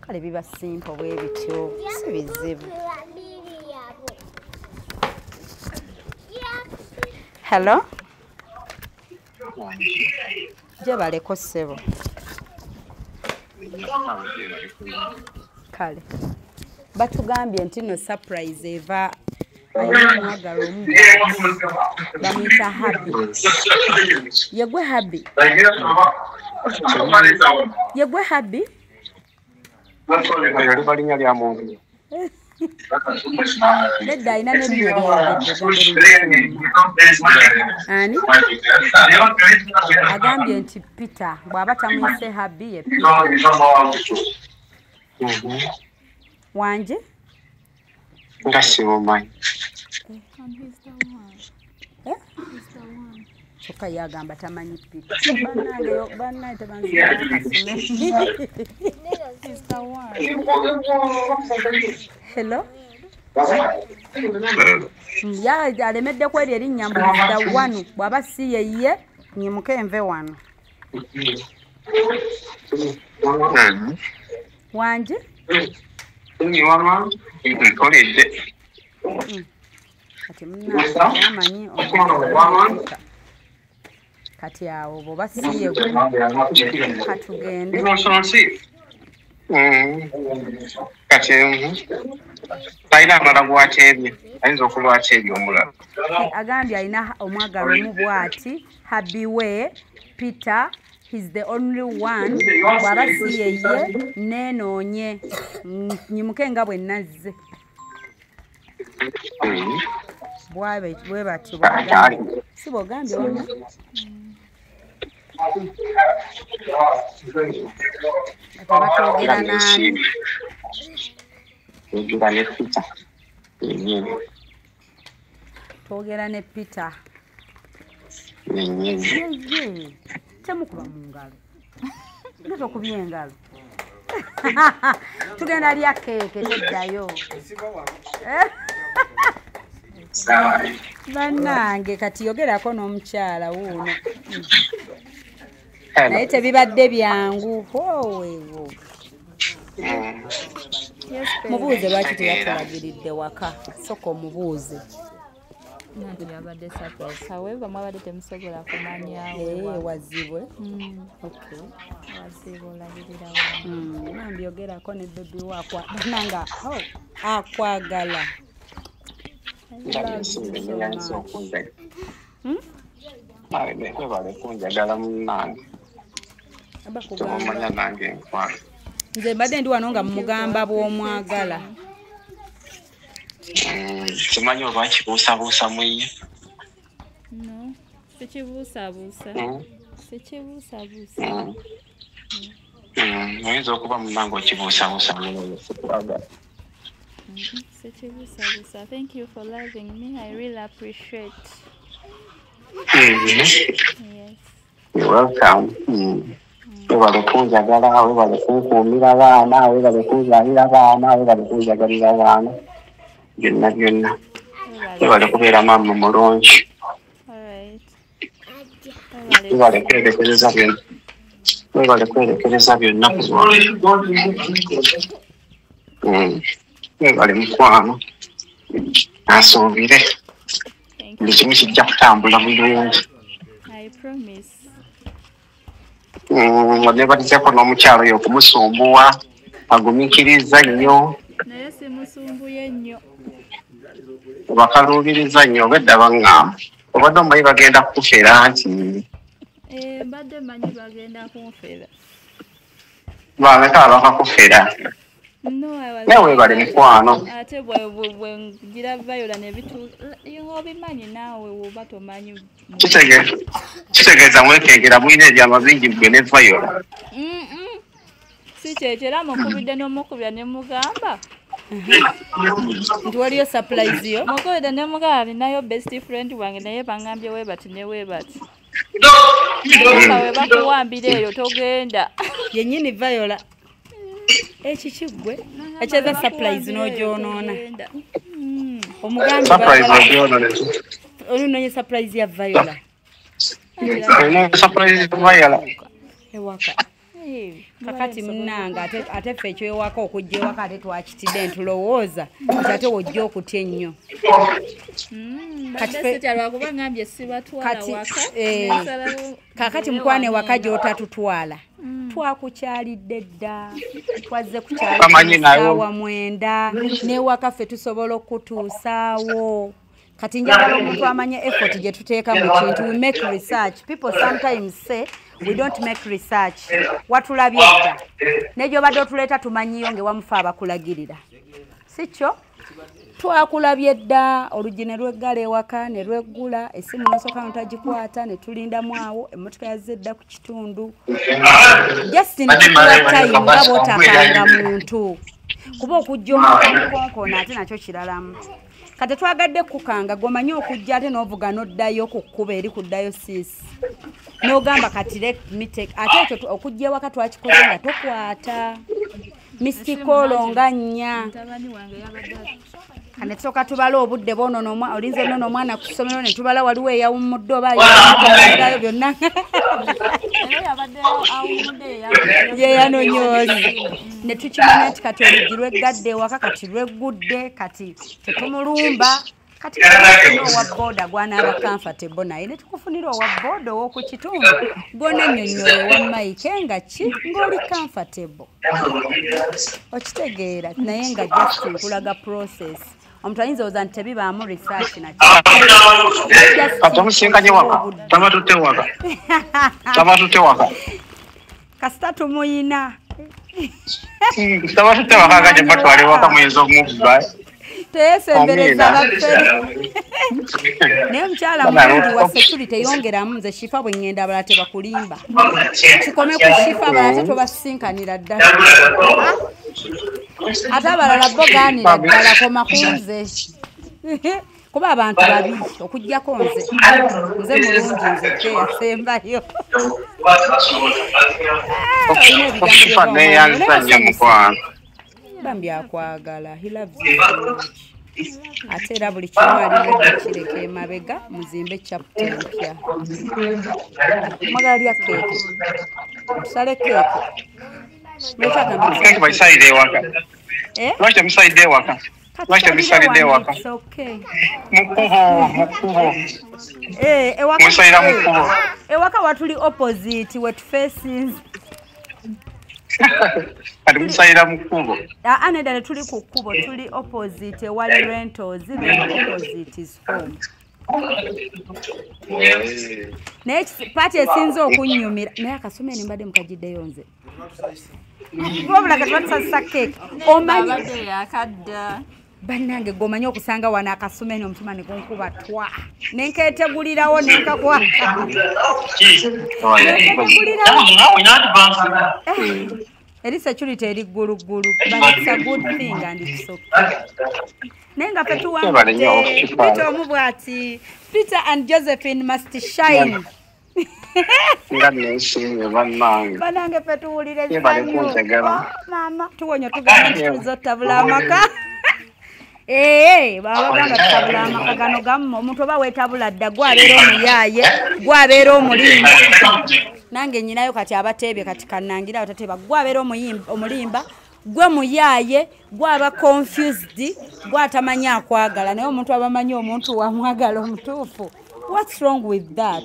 Kale biba simple bwe bityo, si bizibu. Hello? Gyebaleko ssebo. Kale batugambye nti no surprise eva ayimwagala omu bamuyita Habi. Yegwe Habi, yegwe Habi. Nedda alina n'erinnya lyeyogedde. Ani agambye nti Peter bw'aba tamuyise Habi ye Peter. Wanje nga simumanyi. Kyokka ye agamba tamanyi Peter. Bannange bannange tebanzikasume. Hello? Ya alemedde kweri erinnya mbu the one bw'aba si ye ye nyimuke enve wano. Wanje? Kati munnange amanyi kati awo bw'oba si ye katugende. Kati alina omulala gw'ateebye, ayinza okuba ateebye omulala. Agambye alina omwagalwa omu bw'ati, Habi we Peter, he's the only one. Bw'aba si ye ye neenoonye nyimuke nga bwe nazze. Bwe batyo bw'agambye. Si bw'ogambye wamma? Batwogera n'ani? Twogera ne Peter yennyini. Twogera ne Peter yennyini. Yeye temukuba mu ngalo. Nga tokubye engalo. Tugenda lya keeke teddayo. Bannange kati yogerako n'omukyala wuuno. Naye tebibadde byangu. Weewo. Mubuuze lwaki teyatulagiridde waka. Sooka omubuuze. Nanti yabadde surprise. However, mwabadde temusobola kumanya. Wazibwe. Okay. Wazibwe olabirira wano. Nambi yogerako ne baby wakwa. Bannange akwagala. Nze mbadde ndi wano nga mugamba bw'omwagala. Simanyi oba kibuusabuusa mwenye. No, sikibuusabuusa. Sikibuusabuusa. Oyinza okuba munnange okibuusabuusa mwenye, sikwagala. Sikibuusabuusa. Thank you for loving me. I really appreciate. Yes. You're welcome. Webale kunjagala, webale kunkuumira baana, webale kunzaalira baana, webale kunjagalira baana. Byonna byonna. Webale kubeera maama mulungi. Webale kwerekereza byonna. Webale kwerekereza byonna ku lwange. Webale mukwano. Asuubire. Buli kimu kijja kutambula bulungi. I promise. Nebatizeeko n'omukyalo oyo okumusumbuwa, agumiikiriza nnyo. Naye simusumbuye nnyo. Bakaluubiriza nnyo obwedda baŋŋamba. Obadde omanyi bagenda kukufera nti. Mbadde mmanyi bagenda kunfera. Bameka abakakufera? Naye weebale mukwano. Ate bwe ngira Viola ne bitu obimanyi naawe woba tomanyi. Kitegeeza mwekengera mulina ebyama bingi ggwe ne Viola. Si kyekyo era mukubidde n'omukubira ne mugamba. Nti waliyo surprise yo? Mukubidde ne mugamba ninayo best friend wange naye bangambye weebati ne weebati. We bakuwambira eyo togenda. Yennyini Viola. Ekiki ggwe ekyeza surprise n'ogyonoona. Omugambi surprise ogyonoona. Olunonye surprise ya Viola. Surprise ya Viola. Ewaka. Kakati munnange ate ffe ekyewaka okujja ewaka ate twakitidde ntulowooza nti ate wojja okutya ennyo. Kakati mukwane waka gy'otatutwala twakukyalidde dda, twazze kukyalaawa 9 n'ewaka ffe tusobola okutuusaawo. Kati njagala omuntu amanye effort gye tuteeka mu kintu. We make research. People sometimes say we don't make research. Watulabye dda ne gy'obadde otuleeta tumanyiyo ng'ewamufa abakulagirira, si kyo? Twakulabye dda, oluggi ne lweggala ewaka ne lweggula, essimu n'osooka n'otagikwata ne tulindamu awo, emmotoka yazze dda ku kitundu. Just ntukuwa time nga bw'otakanga muntu, kuba okujja omuntu omukonkona ate nakyo kiralamu. Kati twagadde kukanga gwomanyi okujja ate n'ovuga n'oddayo ku kkubo eri kuddayo siisi n'ogamba kati let me take. Ate ekyo okujja ewaka twakikoze nga tokwata misikolo nga 4. Kane tusooka tubala obudde bwonono, olinze nnono omwana ku ssomero ne tubala waliwo eyawummudde oba ayawummuddeyo byonna ye yanonyoozi ne tukimanya nti kati oluggi lweggadde ewaka kati lweggudde, kati tetumulumba, kati owa booda gwanaaba comfortable naye ne tukufunira owa booda ow'oku kitundu gw'onennyonnyola ewa Mike nga ki ng'oli comfortable, okitegeera. Naye nga just nkulaga process. Omuntu ayinza oza nti tebibaamu research nakyo. Kati omusinkanye waka, tabatutte waka, tabatutte waka. Kasita tumuyina. Tabatutte waka nga gye batwala ewaka muyinza okumubba. Teyesembereza baffe. Naye omukyala mulungi wa security yongeramu. Nze Shifa bwe ŋŋenda abalala tebakulimba. Kikome ku Shifa, abalala ate tobasinkanira ddala. Ate abalala bo gaanira ddala, koma ku nze. Kuba abantu babi okuggyako nze. Nze mulungi, nze teyasembayo. Shifa neeyanza nnyo mukwano. Bambi akwagala, he loves you so much. Ate era buli kimu alina kireka emabega, muzimbe chapter empya. Mwagala lya keeke, tusale keeke. Keeke bagisalidde ewaka. Lwaki temusalidde ewaka? Lwaki temusalidde ewaka? Mu kkubo, mu kkubo. Musalira mu kkubo. Ewaka watuli opposite wetufaces. Kati musalira mu kkubo. Aa, nedda, tuli ku kkubo, tuli opposite ewali rentals, then opposite is home. Naye paati esinze okunnyumira, naye akasumeni mbadde mukagiddeyo nze. Wabula kati batusasisa keeki. Omanyi bannange gwomanyi okusanga wano akasumeni omutima ne gunkuba twa. Ne nkeetegulirawo ne nkakwata. Nenketegulirawo. Eri security eri gguluggulu, but it's a good thing and it's okay. Naye nga ffe tuwangudde. Peter omu bw'ati, Peter and Josephine must shine. Nga nensiimye bannange. Bannange ffe tuwulira Yebale essanyu. kunjagala. Maama tuwonye tugamba nti tuliza ottabula amaka. Ee, baba bagamba tutabula amaka gano gammwe. Omuntu oba weetabula dda, gwabeera omuyaaye, gwabeera omulimba. Nange nnyinayo kati abateebye kati kannangira abatateba, gwabeera omulimba, gwe muyaaye, gwaba confused, gwatamanyi akwagala. Naye omuntu abamanyi omuntu wamwagala omutuufu. What's wrong with that?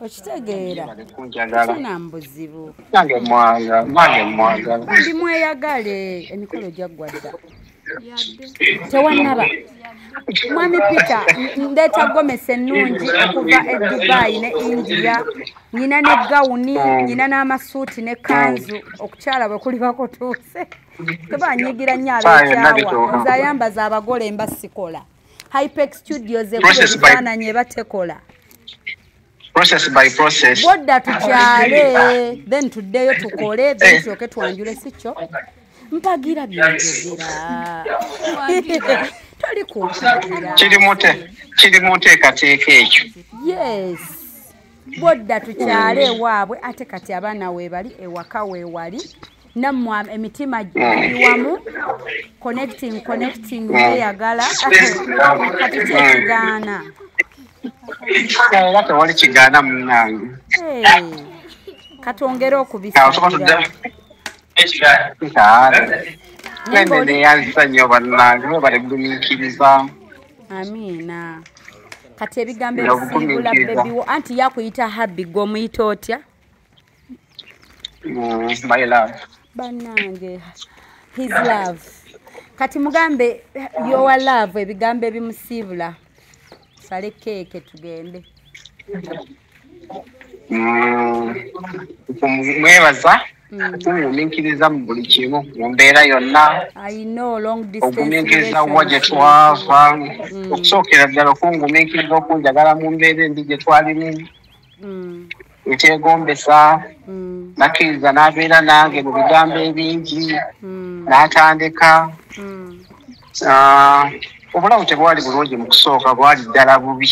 Okitegeera? Kunjagala. Kina mbuzibu. Nange mwagala, nange mwagala. Bambi mweyagale, emikolo gyaggwa dda. Tewannaba. Mwami Peter, ndeeta gomesi ennungi okuva e Dubai ne India. Nyina ne gawuni, nyina n'amasuuti ne kanzu, okukyala bwe kuliba kutuuse. Tebanyigira nnyo ab'ekyawa. Nze ayambaza abagole mba sikola. Hypex Studios ekuba ebifaananyi eba tekola. Process by process. Bw'odda tukyale, then tuddeyo tukole, then tusooke twanjule, si kyo? Mpagira byenjogera. Toli kumpagira. Kiri mu nteekateeka ekyo. Yes. Bw'odda tukyale ewaabwe, ate kati abaana weebali, ewaka weewali. Nammwe emitima giri wamu, connecting, connecting, mweyagala. Kati ki ekigaana? Era tewali kigaana munnange. Hey. Katwongere okubisabira. Neyanzisa nnyo bannange, mwebale kugumiikiriza. Amiina. Kati ebigambo ebisiibula baby wo, anti yakuyita hubby, gwe omuyita otya? My love. Bannange, his love. Kati mugambe your love, ebigambo ebimusiibula. Sale keeke tugende. Mwebaza okungumiikiriza mu buli kimu mu mbeera yonna. I know, long distance Ogumiikiriza wa gye twava, okusookera ddala okungumiikiriza okunjagala mu mbeera embi gye twalimu ekyegombesa, nakkiriza n'abeera nange mu bigambo ebingi n'atandika. Obulamu tebwali bulungi mu kusooka, bwali ddala bubi.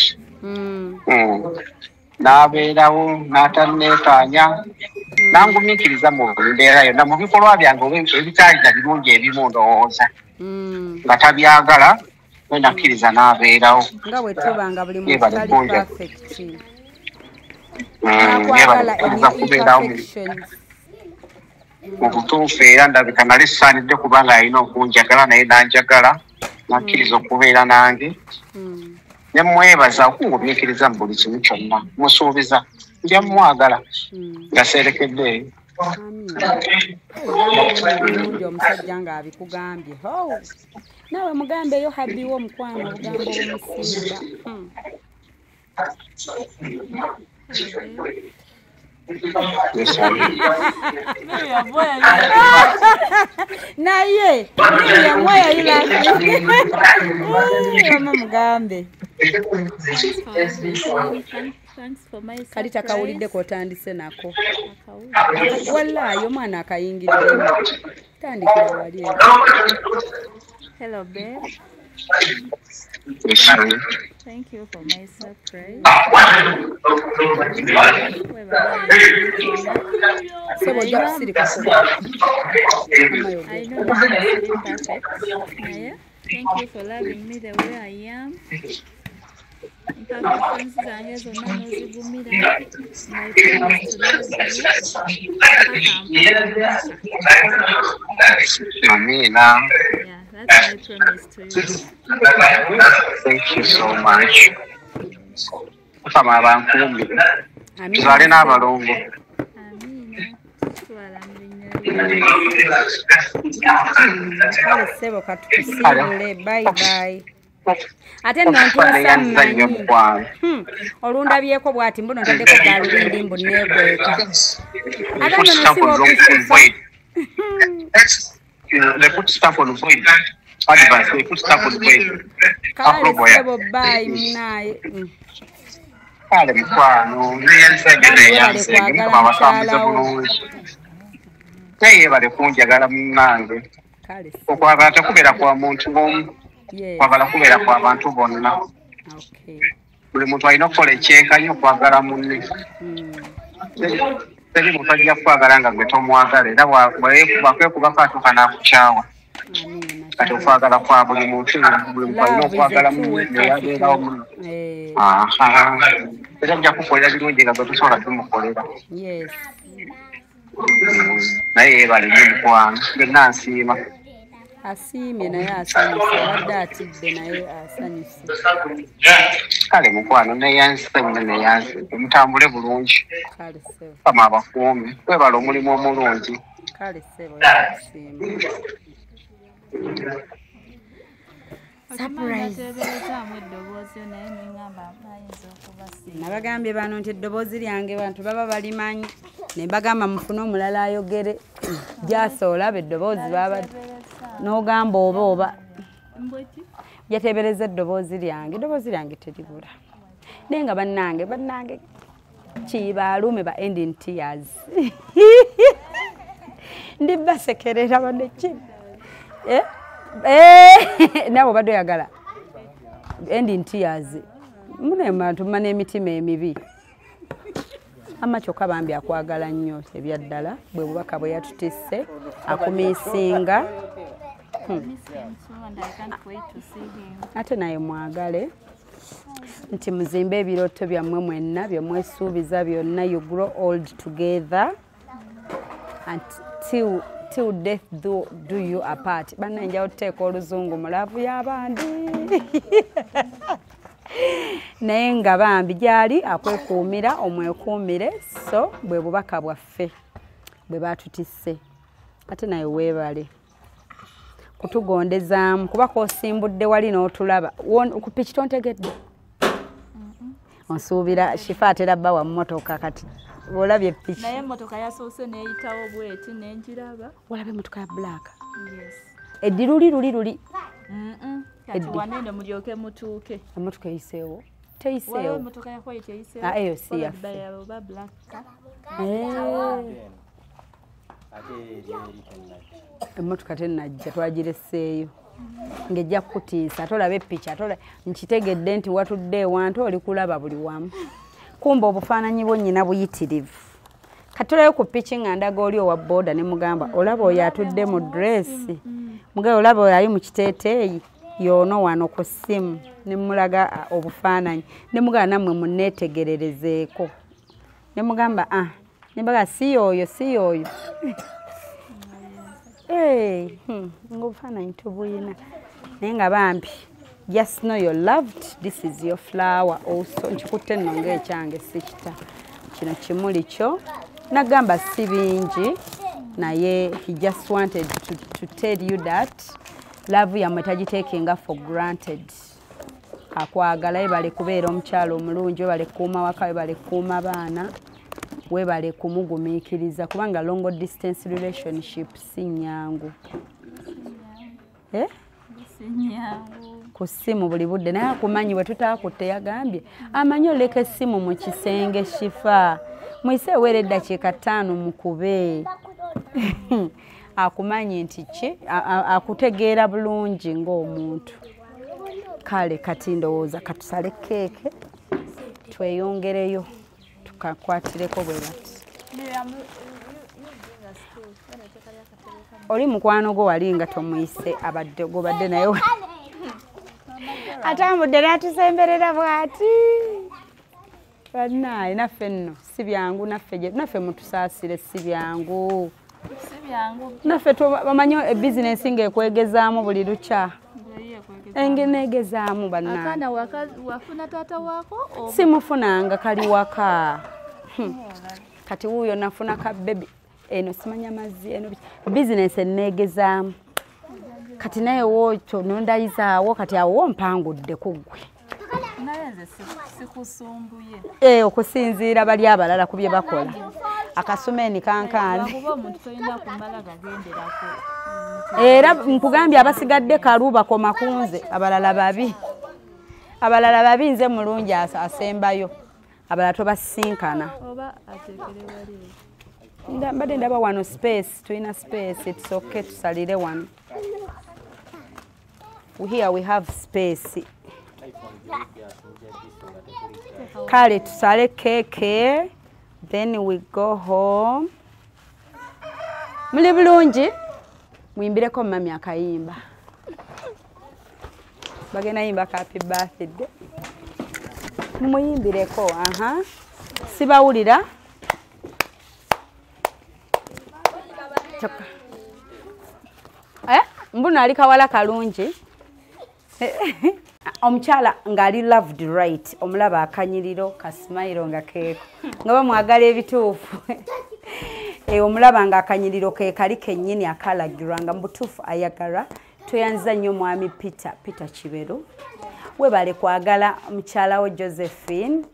N'abeerawo n'atanneekaanya, nangumiikiriza mu buli mbeera yonna mu bikolwa byange oba ebitaali na birungi ebimu ndowooza nga tabyagala, we nakkiriza n'abeerawo. Nga bwe tuba nga buli muntu Yeebale tali kunja. perfect. Yeebale Nakwagala kukkiriza any kubeerawo imperfections. Mu butuufu era ndabika nali sisaanidde kubanga alina okunjagala, naye n'anjagala nakkiriza okubeera nange. Ne mwebaza okungumiikiriza mu buli kimu kyonna, musuubiza nja mwagala nga seerekedde. Amiina. Bulungi omusajja ng'abikugambye. Ho! Naawe mugambeyo hubby wo omukwano obugambo obumusiiba. Yes, sir. Miriam, why are you laughing? Naye Miriam, why are you laughing? Wama mugambe. Thanks for everything. Thanks for my Kali takawulidde surprise. k'otandise nako. Akawulidde. Wallaayi omwana akayingiddemu. Tandikira wali eno. Hello, babe. Yes, sir. Thank you for my surprise. Ssebo ojja kusirika kuba. I know that I'm not perfect. Naye, thank you for loving me the way I am. Imperfections zange zonna n'ozigumira. I promise to love you paka mpaka. Amiina. Yeah, that's my promise to you. Thank you so much. Mukama abankuumire. Amiina Tuzaale ssebo. n'abalongo. Amiina. Tutwala mu linnya lya Yesu. Kale ssebo katukusiibule. Bye bye. Ate nno Okufa ntuusa neyanziza nnyo mmanyi. mukwano. Olundabyeko bw'ati mbuno ntaddeko gaalubindi mbu neekweka. They Ate put nno stuff si on wrong on w'okususa. void. They put stuff on void. Advice, they put stuff on void. Kale Afroboya. ssebo bye munaaye. Kale mukwano, neyanziza nnyo Bambi weebale neyanzenge. kwagala Mukama abatambuze mukyala wo. bulungi. Naye yeebale kunjagala munnange. Kale ssebo. Okwagala tekubeera kwa muntu omu, Yes. kwagala kubeera kwa bantu bonna. Okay. Buli muntu alina okukola ekyenkanyi okwagala munne. Teri muntu ajja kukwagala nga gwe tomwagala, era bwakwekubako atuuka n'akukyawa. Amiina. Kati okwagala kwa buli muntu, buli muntu alina Love is a okwagala two-way munne traffic. neyabeerawo munne. Eh, Aha. Era ajja kukolera birungi nga gwe tosobola bimukolera. Yes. Naye yeebale nnyo mukwano, byonna nsiima. Asiimye naye asanyuse, abadde atidde naye asanyuse. Kale mukwano, neyanzisa nnyo neyanze, mutambule bulungi. Kale ssebo. Mukama abakuume, webale omulimu omulungi. Kale ssebo, yakusiima. Okimanyi Surprise. nateeberezaamu eddoboozi lyo naye neŋŋamba ayinza okuba si. Nabagambye bano nti eddoboozi lyange bantu baba balimanyi, ne mbagamba mufune omulala ayogere gyasa olaba eddoboozi baba n'ogamba oba oba Mbweti? Yateebereza eddoboozi lyange, eddoboozi lyange teribula, naye nga bannange bannange kibaalume ba end in tears, ndi basekerera bane ki. Eh? Eh, naawe obadde oyagala end in tears, mune bantu mma n'emitima emibi ama kyokka bambi akwagala nnyo ebyaddala, bwe bubaka bwe yatutisse akumiisinga. Miss him too and I can't wait to see him. Ate naye mwagale. Nti muzimbe ebirooto byammwe mwenna bye mwesuubiza byonna. You grow old together and till death do you apart. Banna nja oteeka oluzungu mu love y'abandi. Naye nga bambi gyali akwekuumira omwekuumire, so bwe bubaka bwaffe bwe batutisse. Ate naye weebale kutugondezaamu kuba kosimbudde wali n'otulaba ku piki tontegedde. Onsuubira Shifa atera bba wa mmotoka kati olabye piki. Naye emmotoka yasoose n'eyitawo bweti n'engiraba. Olabye emmotoka ya black? Yes. Eddi luli luli luli. Kati wanene mulyoke mutuuke. Emmotoka eyiseewo? Teyiseewo. Waliwo emmotoka ya white eyiseewo. Ah, eyo si yaffe. Oba black. Emmotoka tennajja twagireseeyo. Ng'ejja kukutiisa ate olaba epiki ate nkitegedde nti watudde ewantu oli kulaba buli wamu. Kumba obufaananyi bwo nnyina buyitirivu. Kati olayo ku piki nga ndaga oli owa booda ne mugamba olaba oyo atudde mu dresi. Mugabe olaba oyo ali mu kiteeteeyi y'ono wano ku ssimu ne mulaga obufaananyi ne mugamba nammwe munneetegererezeeko. Ne mugamba ah ne mbaga si y'oyo si y'oyo. Ng'obufaananyi tubuyina. Naye nga bambi just know you're loved. This is your flower also. Nkikutte nno ng'ekyange si kita. Kino kimuli kyo. Nagamba si bingi naye he just wanted to tell you that love yammwe tagiteekinga for granted. Akwagala webale kubeera omukyala omulungi, webale kukuuma waka, webale kukuuma baana, webale kumugumiikiriza kubanga long distance relationship si nnyangu. Ku ssimu buli budde naye akumanyi bwe tutaakutte yagambye amanyi oleka essimu mu kisenge Shifa muyise ewera eddakiika 5 mukube. Akumanyi nti ki akutegeera bulungi ng'omuntu. Kale kati ndowooza katusale keeke tweyongereyo tukakwatireko bwe bati. Oli mukwano gwo wali nga tomuyise abadde gobadde naye atambudde n'atusemberera bw'ati. Bannaaye naffe nno si byangu, naffe mutusaasire si byangu. Naffe bamanyi ebizinensi ng'ekwegezaamu buli lukya. Engeneegezaamu bannaaye. Akaana wafuna taata waako? Simufunanga kali waka. Kati wuuyo nafuna ka bebi eno simanya mazzi eno bizinensi enneegezaamu. Kati naye wookyo nondayizaawo kati awo wompangudde ku ggwe. Naye nze sikusumbuye. Okusinziira bali abalala ku bye bakola. Akasumeeni kankaani. Kuba omuntu tolina kumala gagenderako. Era nkugambye abasigadde kalu bakoma ku nze abalala babi. Abalala babi nze mulungi asembayo. Abalala tobasisinkana. Oba ateekere wali. Mbadde ndaba wano space, tulina space, it's okay tusalire wano. Here we have space. Kale tusale keke, then we go home. Muli bulungi? Muyimbireko mami akayimba. Bagenda yimba happy birthday. Mumuyimbireko, aha. Sibawulira. Mbuno ali kawala kalungi. Omukyala ng'ali loved right, omulaba akanyiriro kasimayiro nga keeko nga bamwagala ebituufu. Omulaba nga akanyiriro ke kali kennyini akalagirwa nga mu butuufu ayagala. Tweyanza nnyo mwami Peter Kiberu. Webale kwagala mukyala wo Josephine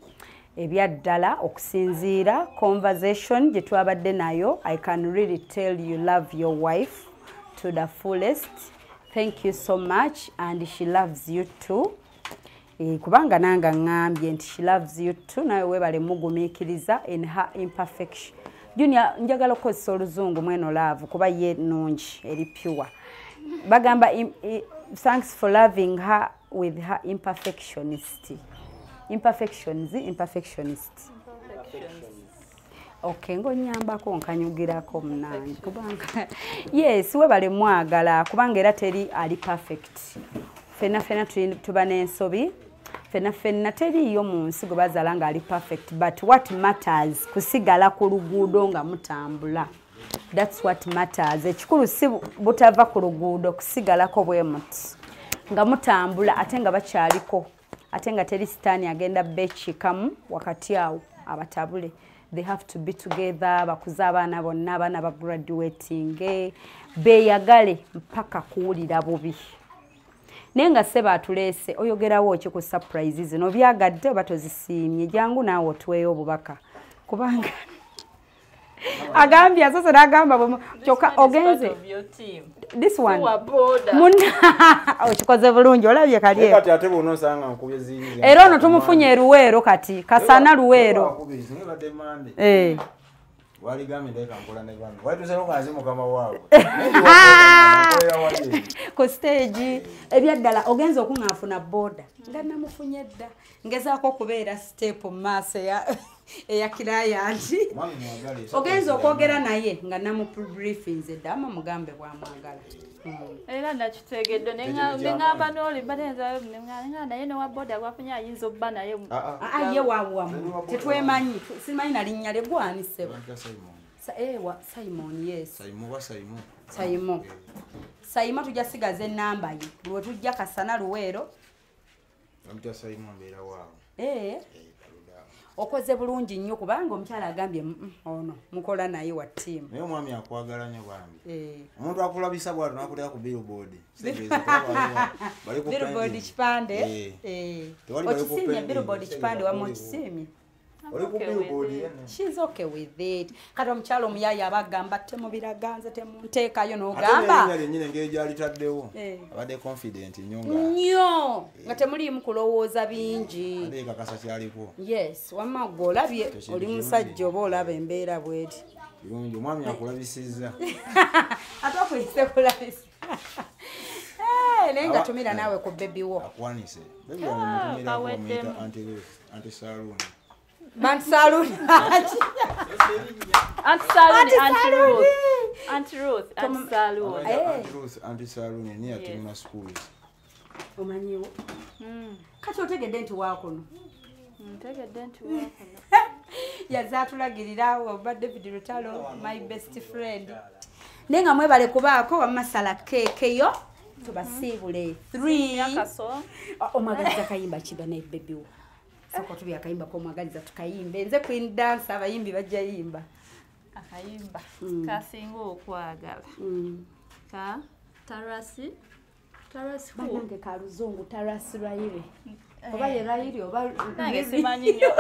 ebyaddala okusinziira conversation gye twabadde nayo. I can really tell you love your wife to the fullest. Thank you so much and she loves you too. Kubanga nanga ngambye nti she loves you too, nawe webale mugumiikiriza in her imperfection. Junior njagala okukozesa oluzungu mweno love kuba ye nnungi eri pure. Bagamba thanks for loving her with her imperfectionist. Imperfections, imperfectionist. Okay, ngonyambako nkanyugirako munange kubanga yes webale mwagala kubanga era teri ali perfect. Fena fena tuba n'ensobi Fenna fenna teriiyo mu nsi gwe bazaala ng'ali perfect, but what matters kusigala ku luguudo nga mutambula. That's what matters. Ekikulu si butava ku luguudo, kusigalako bwe muti nga mutambula ate nga bakyaliko, ate nga teri sitaani agenda bekiikamu wakati awo abatabule. They have to be together, bakuze abaana bonna, abaana bagraduatinge, beeyagale mpaka kuwulira bubi. Naye nga ssebo atuleese, oyogerawo ki ku surprise zino? Obyagadde oba tozisiimye? Jangu naawe otuweeyo obubaka, kubanga agambye asoose n'agamba kyokka ogenze this one okikoze bulungi, olabye kali era ono tumufunye eruweero kati kasana Luweero. Ku stage ebyaddala ogenze okuŋŋanfuna boda nga namufunye dda, ngezaako okubeera step mu maaso eya kirayanti. Ogenze okwogera naye nga namubriefinze dda, ama mugambe bwamwagala. Era nakitegedde neŋŋamba n'oli mbadde naye nowa boda gwafunye ayinza obba naye. Ye wawamu tetwemanyi, simanyi na linnya lye gwani ssebo. Simon, yes. Simon. Simon tujja sigaza ennamba ye lwe tujja kasana Luweero. Okoze bulungi nnyo kubanga omukyala agambye ono mukola naye wa ttiimu. Naye omwami akwagala nnyo bambi. Omuntu akulabisa bw'atyo n'akuteeka ku billboard. Billboard kipande. Okisiimye billboard kipande wamma okisiimye? She's okay with it. Kati omukyala omuyaaya abagamba temubiraga nze temunteekayo n'ogamba. Ate n'erinnya lyennyini engeri gy'alitaddewo abadde confident nnyo nga nnyo nga temuliimu kulowooza bingi. Ate kakasa kyaliko. Yes, wamma gwe olabye oli musajja oba olaba embeera bw'eti. Kirungi omwami akulabisizza. Ate okuyise kulabisa. Naye nga tumira naawe ku baby wo. Akwanise. Baby wange mutumirako omuyita Auntie Ruth, Auntie Saloon. Aunt Saloon. Aunt Saloon, Aunt Ruth. Aunt Ruth, Aunt Saloon. Aunt Ruth, Aunt Saloon near Tumuna schools. Omanyiwo. Kati otegedde nti waakuno. Ntegedde nti waakuno. Yazaatulagirira oba David Lutalo, my best friend. Naye nga mwebale kubaako wamasala keeke yo tubasiibule. 3. Omwagaliza kayimba kiba naye baby wo. Soko tubi akayimba ko mwagaliza tukayimbe. Nze Queen Dance abayimbi bajja yimba. Akayimba kasinga okwagala. Ka Tarasi Tarasi who? Banange ka luzungu Tarasi Rayire. Oba ye Rayire oba nange simanyi nnyo.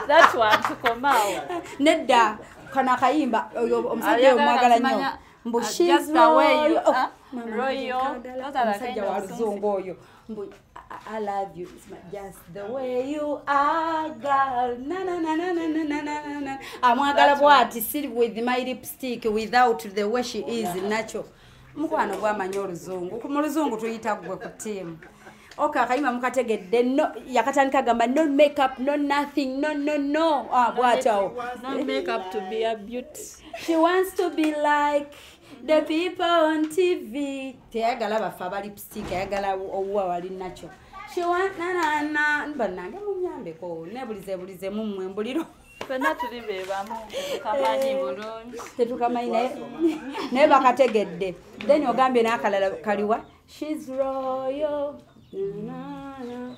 That one tukomaawo. Nedda kana akayimba oyo omusajja omwagala nnyo. Mbu she's royal. Royal. Omusajja wa luzungu oyo. Mbu I love you just the way you are, girl. Na na na na na na na na. Amwagala bwati sit with my lipstick without the way she is natural. Mukwano gwamanyi oluzungu. Mu luzungu tuyita gwe ku team. Okay, akayimba mukategedde no yakatandika gamba no makeup, no nothing, no no no. Ah, bwati awo. No makeup to be a beauty. She wants to be like the people on TV. Teyagala bafa ba lipstick, ayagala owuwa wali nakyo. She want na na na bannange munyambeko nebulize bulize mummwe mbuliro. Ffenna tuli be bamu tukamanyi bulungi. Tetukamanyi naye bakategedde. Then ogambye n'akalala kaliwa she's royal. Na na.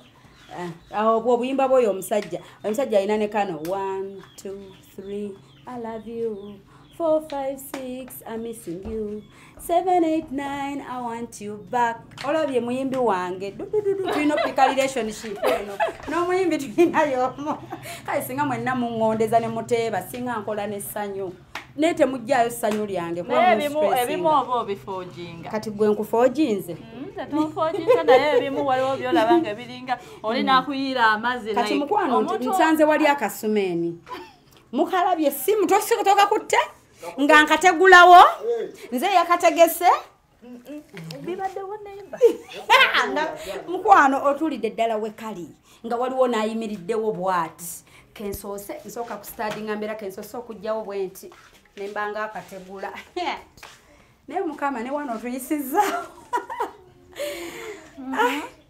Awo obuyimba bw'oyo omusajja. Omusajja alina ne kano 1 2 3 I love you. 4 5 6 I'm missing you. 7 8 9 I want you back. Olabye muyimbi wange. Dududu tulina pika relationship eno. N'omuyimbi tulinayo omu. Kale singa mwenna mungondeza ne muteeba singa nkola n'essanyu. Naye temuggyaayo ssanyu lyange kuba mu ebimu oba obifoojinga. Kati gwe nkufoojinze. Tetonfoojinze naye ebimu waliwo by'olaba nga biringa oli n'akuyiira amazzi. Kati mukwano nsanze wali akasumeeni. Mukalabye essimu toka kutte nga nkategulawo nze yakategese bibaddewo neighbor. Mukwano otulidde ddala wekali nga waliwo n'ayimiriddewo bw'ati. Kensoose nsooka ku stadinga mbeera kensoose okugyawo bwe nti ne mbanga akategula. Naye Mukama ne wano otuyisizza.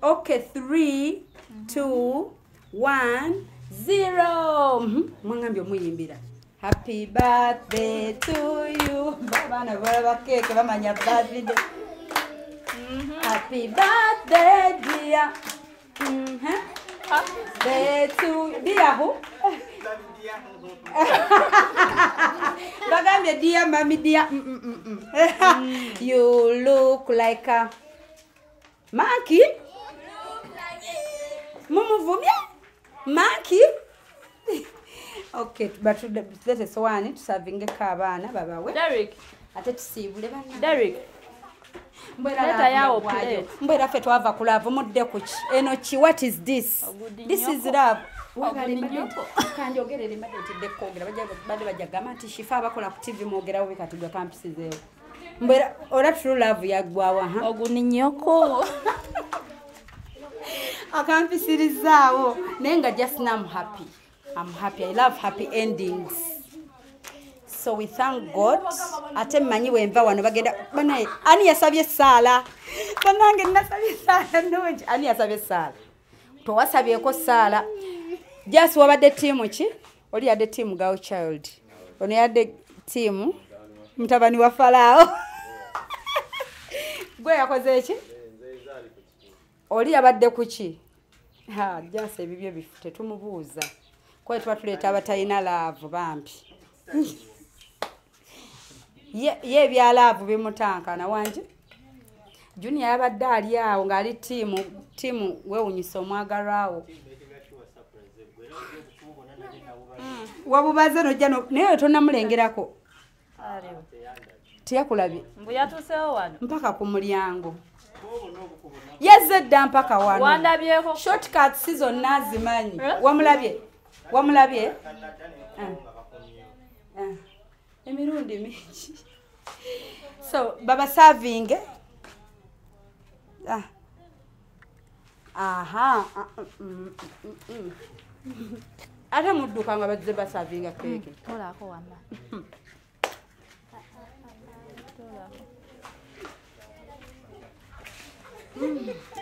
Okay, 3 2 1 0. Mwangambye omuyimbira. Happy birthday to you. Abaana balaba keeke bamanya birthday. Happy birthday dear. Happy birthday to dear who? Bagambye dear mami dear. You look like a monkey. Mumuvumye monkey. Okay, but tulete sowaani tusavingeko abaana babawe. Derek. Ate tusiibule banna. Derek. Mbwera ffe twava ku love mudde ku ki? Eno ki? What is this? This is love. Kanjogerere mbadde ntidde kwogera badde bajja gamba nti Shifa abakola ku TV mwogerawo bikati gwe kampisizeewo. Mbwera ora true love yaggwawa ha? Oguninyoko. Akampisirizaawo naye nga just now I'm happy. I'm happy. I love happy endings. So we thank God. Ate mmanyi wenva wano bagenda banaye ani yasabye essaala? Bannange nasabye essaala nnungi. Ani yasabye essaala? Towasabyeko ssaala. Just wabadde ttiimu ki? Oli yadde ttiimu girl child. Ono yadde ttiimu mutabani wa Falaawo. Gwe yakoze ki? Oli yabadde ku ki? Ha, just ebibyo bifu tetumubuuza. Kwe tuba tuleeta abatalina laavu bambi. Ye ebya laavu bimutankana wanje. Junior yabadde ali awo ng'ali ttiimu weewunyisa omwagalwawo. Wabubaze nojja naye tonnamulengerako. Teyakulabye. Mbu yatuuseewo wano. Mpaka ku mulyango. Yazze dda mpaka wano. Wandabyeko. Shortcuts zonna azimanyi. Wamulabye? Wamulabye? Emirundi mingi. So baba serving. Aha. Ate mudduka nga bazze basavinga keeke. Tolaako wamma.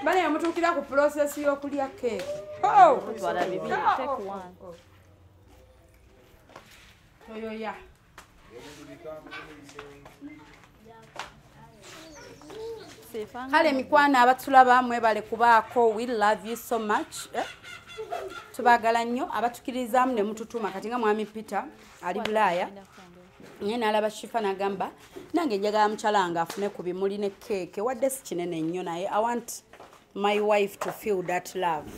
Bane yamutuukira ku process y'okulya keeke. Twala bibiri, take one. Toyoya. Kale mikwano abatulaba mwebale kubaako, we love you so much. Tubagala nnyo abatukirizaamu ne mututuma. Kati nga mwami Peter ali Bulaaya naye n'alaba Shifa n'agamba nange njagala mukyala nga afune ku bimuli ne keeke, wadde si kinene nnyo naye I want my wife to feel that love.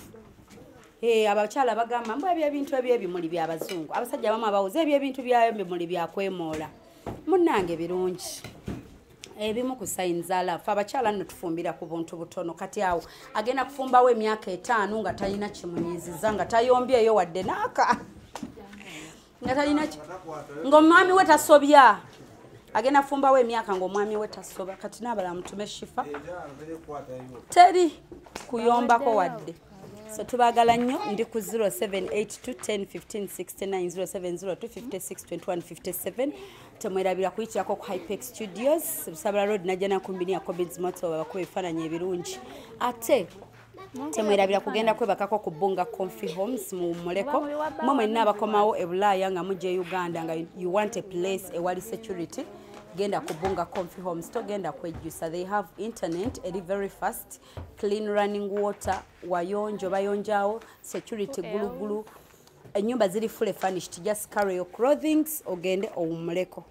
Abakyala bagamba mbu ebyo ebintu eby'ebimuli by'abazungu, abasajja abamu abawuza ebyo ebintu by'ebimuli byakwemoola. Munnange birungi ebimu ku signs za love. Abakyala nno tufumbira ku buntu butono. Kati awo agenda kufumbawo emyaka 5 nga talina kimunyiiziza, nga tayombyeyo wadde naaka, nga talina ng'omwami we tasobya. Agenda kufumbawo emyaka ng'omwami we tasoba. Kati n'abalala mutume Shifa teri kuyombako wadde. So tubagala nnyo. Ndi ku 0782 10 15 69 0702 56 21 57. Temwerabira kuyitirako ku Hypex Studios, Busabala Road, Najjana Kumbini ya Cobbins Moto, babakuba ebifaananyi ebirungi. Ate temwerabira kugenda kwebakako ku Bunga Comfy Homes muwummuleko. Mmwe mwenna abakomawo e Bulaaya nga mujja e Uganda nga you want a place ewali security, genda ku Bunga Comfy Homes, togenda kwejjusa. They have internet eri very fast, clean running water, wayonjo bayonjawo, security gulugulu. Ennyumba ziri fully furnished, just carry your clothings ogende owummuleko.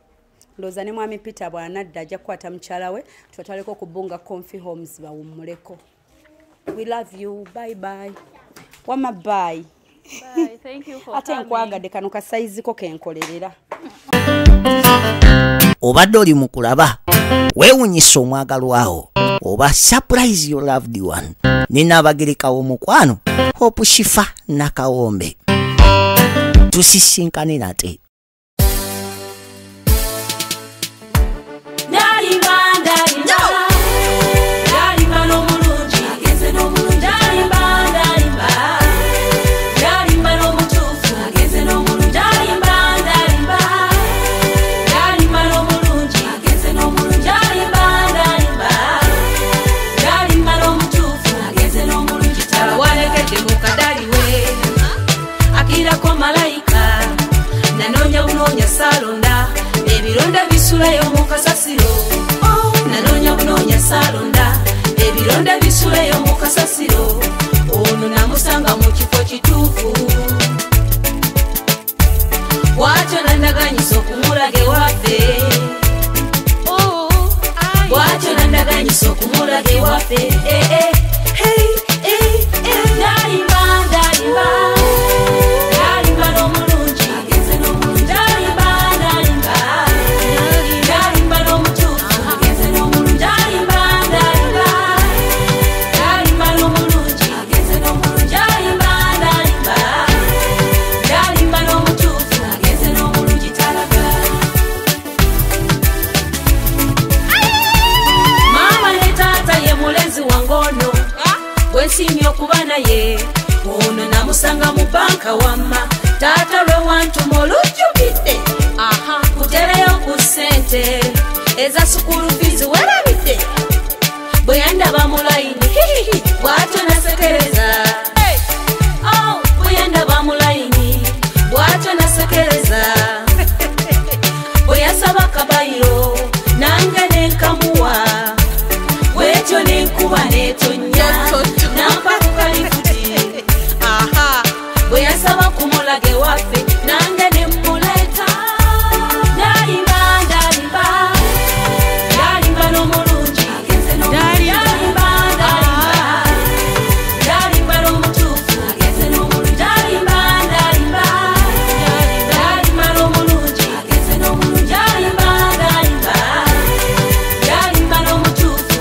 Ndowooza ne mwami Peter bw'anadda ajja kukwata mukyala we tubatwaleko ku Bunga Comfy Homes bawummuleko. We love you. Bye bye. Wama bye. Bye. Thank you for ate coming. Nkwagadde kano kasayiziko kenkolerera. Obadde oli mu kulaba weewunyisa omwagalwawo oba surprise your loved one. Nina abagerekawo mukwano Hope Shifa Nakawombe. Tusisinkane nate. Waleke Nakirako malayika nanoonya bunoonya saalonda ebironda bisulayo mu kasasiro. Nanoonya bunoonya saalonda ebironda bisulayo mu kasasiro. Ono namusanga mu kifo kituufu bw'atyo nandaganyisa okumulaga ewaffe. Bw'atyo nandaganyisa okumulaga ewaffe. Ndalimba ndalimba ndalimba n'omulungi ndalimba ndalimba ndalimba n'omutuufu ndalimba ndalimba ndalimba n'omulungi ndalimba ndalimba ndalimba n'omutuufu n'omulungi talaga. Maama ne taata ye mulenzi wange ono gwensiimye okuba naye. Ono namusanga mu banka wamma taata lwe wantuma olujjukidde kutereyo ku ssente eza sukulu fiizi werabidde. Bwe yandaba mu layini hihihi bw'atyo nasekereza. Bwe yandaba mu layini bw'atyo nasekereza. Bwe yasaba kabayiro nange ne nkamuwa bwetyo ne nkuba n'etonnya nampa ku kalifuti. Bwe yasaba kumulaga ewaffe nange ne mmuleeta. Ndalimba ndalimba ndalimba n'omulungi ndalimba ndalimba ndalimba n'omutuufu ndalimba ndalimba ndalimba n'omulungi ndalimba ndalimba ndalimba n'omutuufu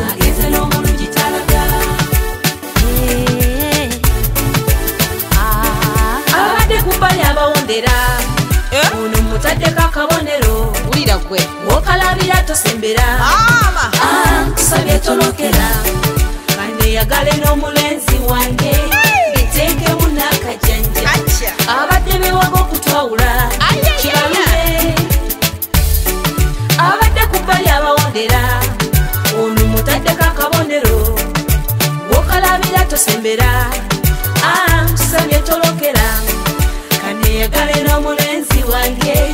n'omulungi talaga. Abadde ku bbali abawondera ono mutaddeko akabonero Wulira gwe wokalabira tosembera. Tusabye tolokera kaneyagale n'omulenzi wange biteekemu n'akajanja. Abadde bewaga okutwawula kibalume. Abadde ku bbali abawondera ono mutaddeko akabonero wokalabira tosembera. Tusabye tolokera kaneyagale n'omulenzi wange.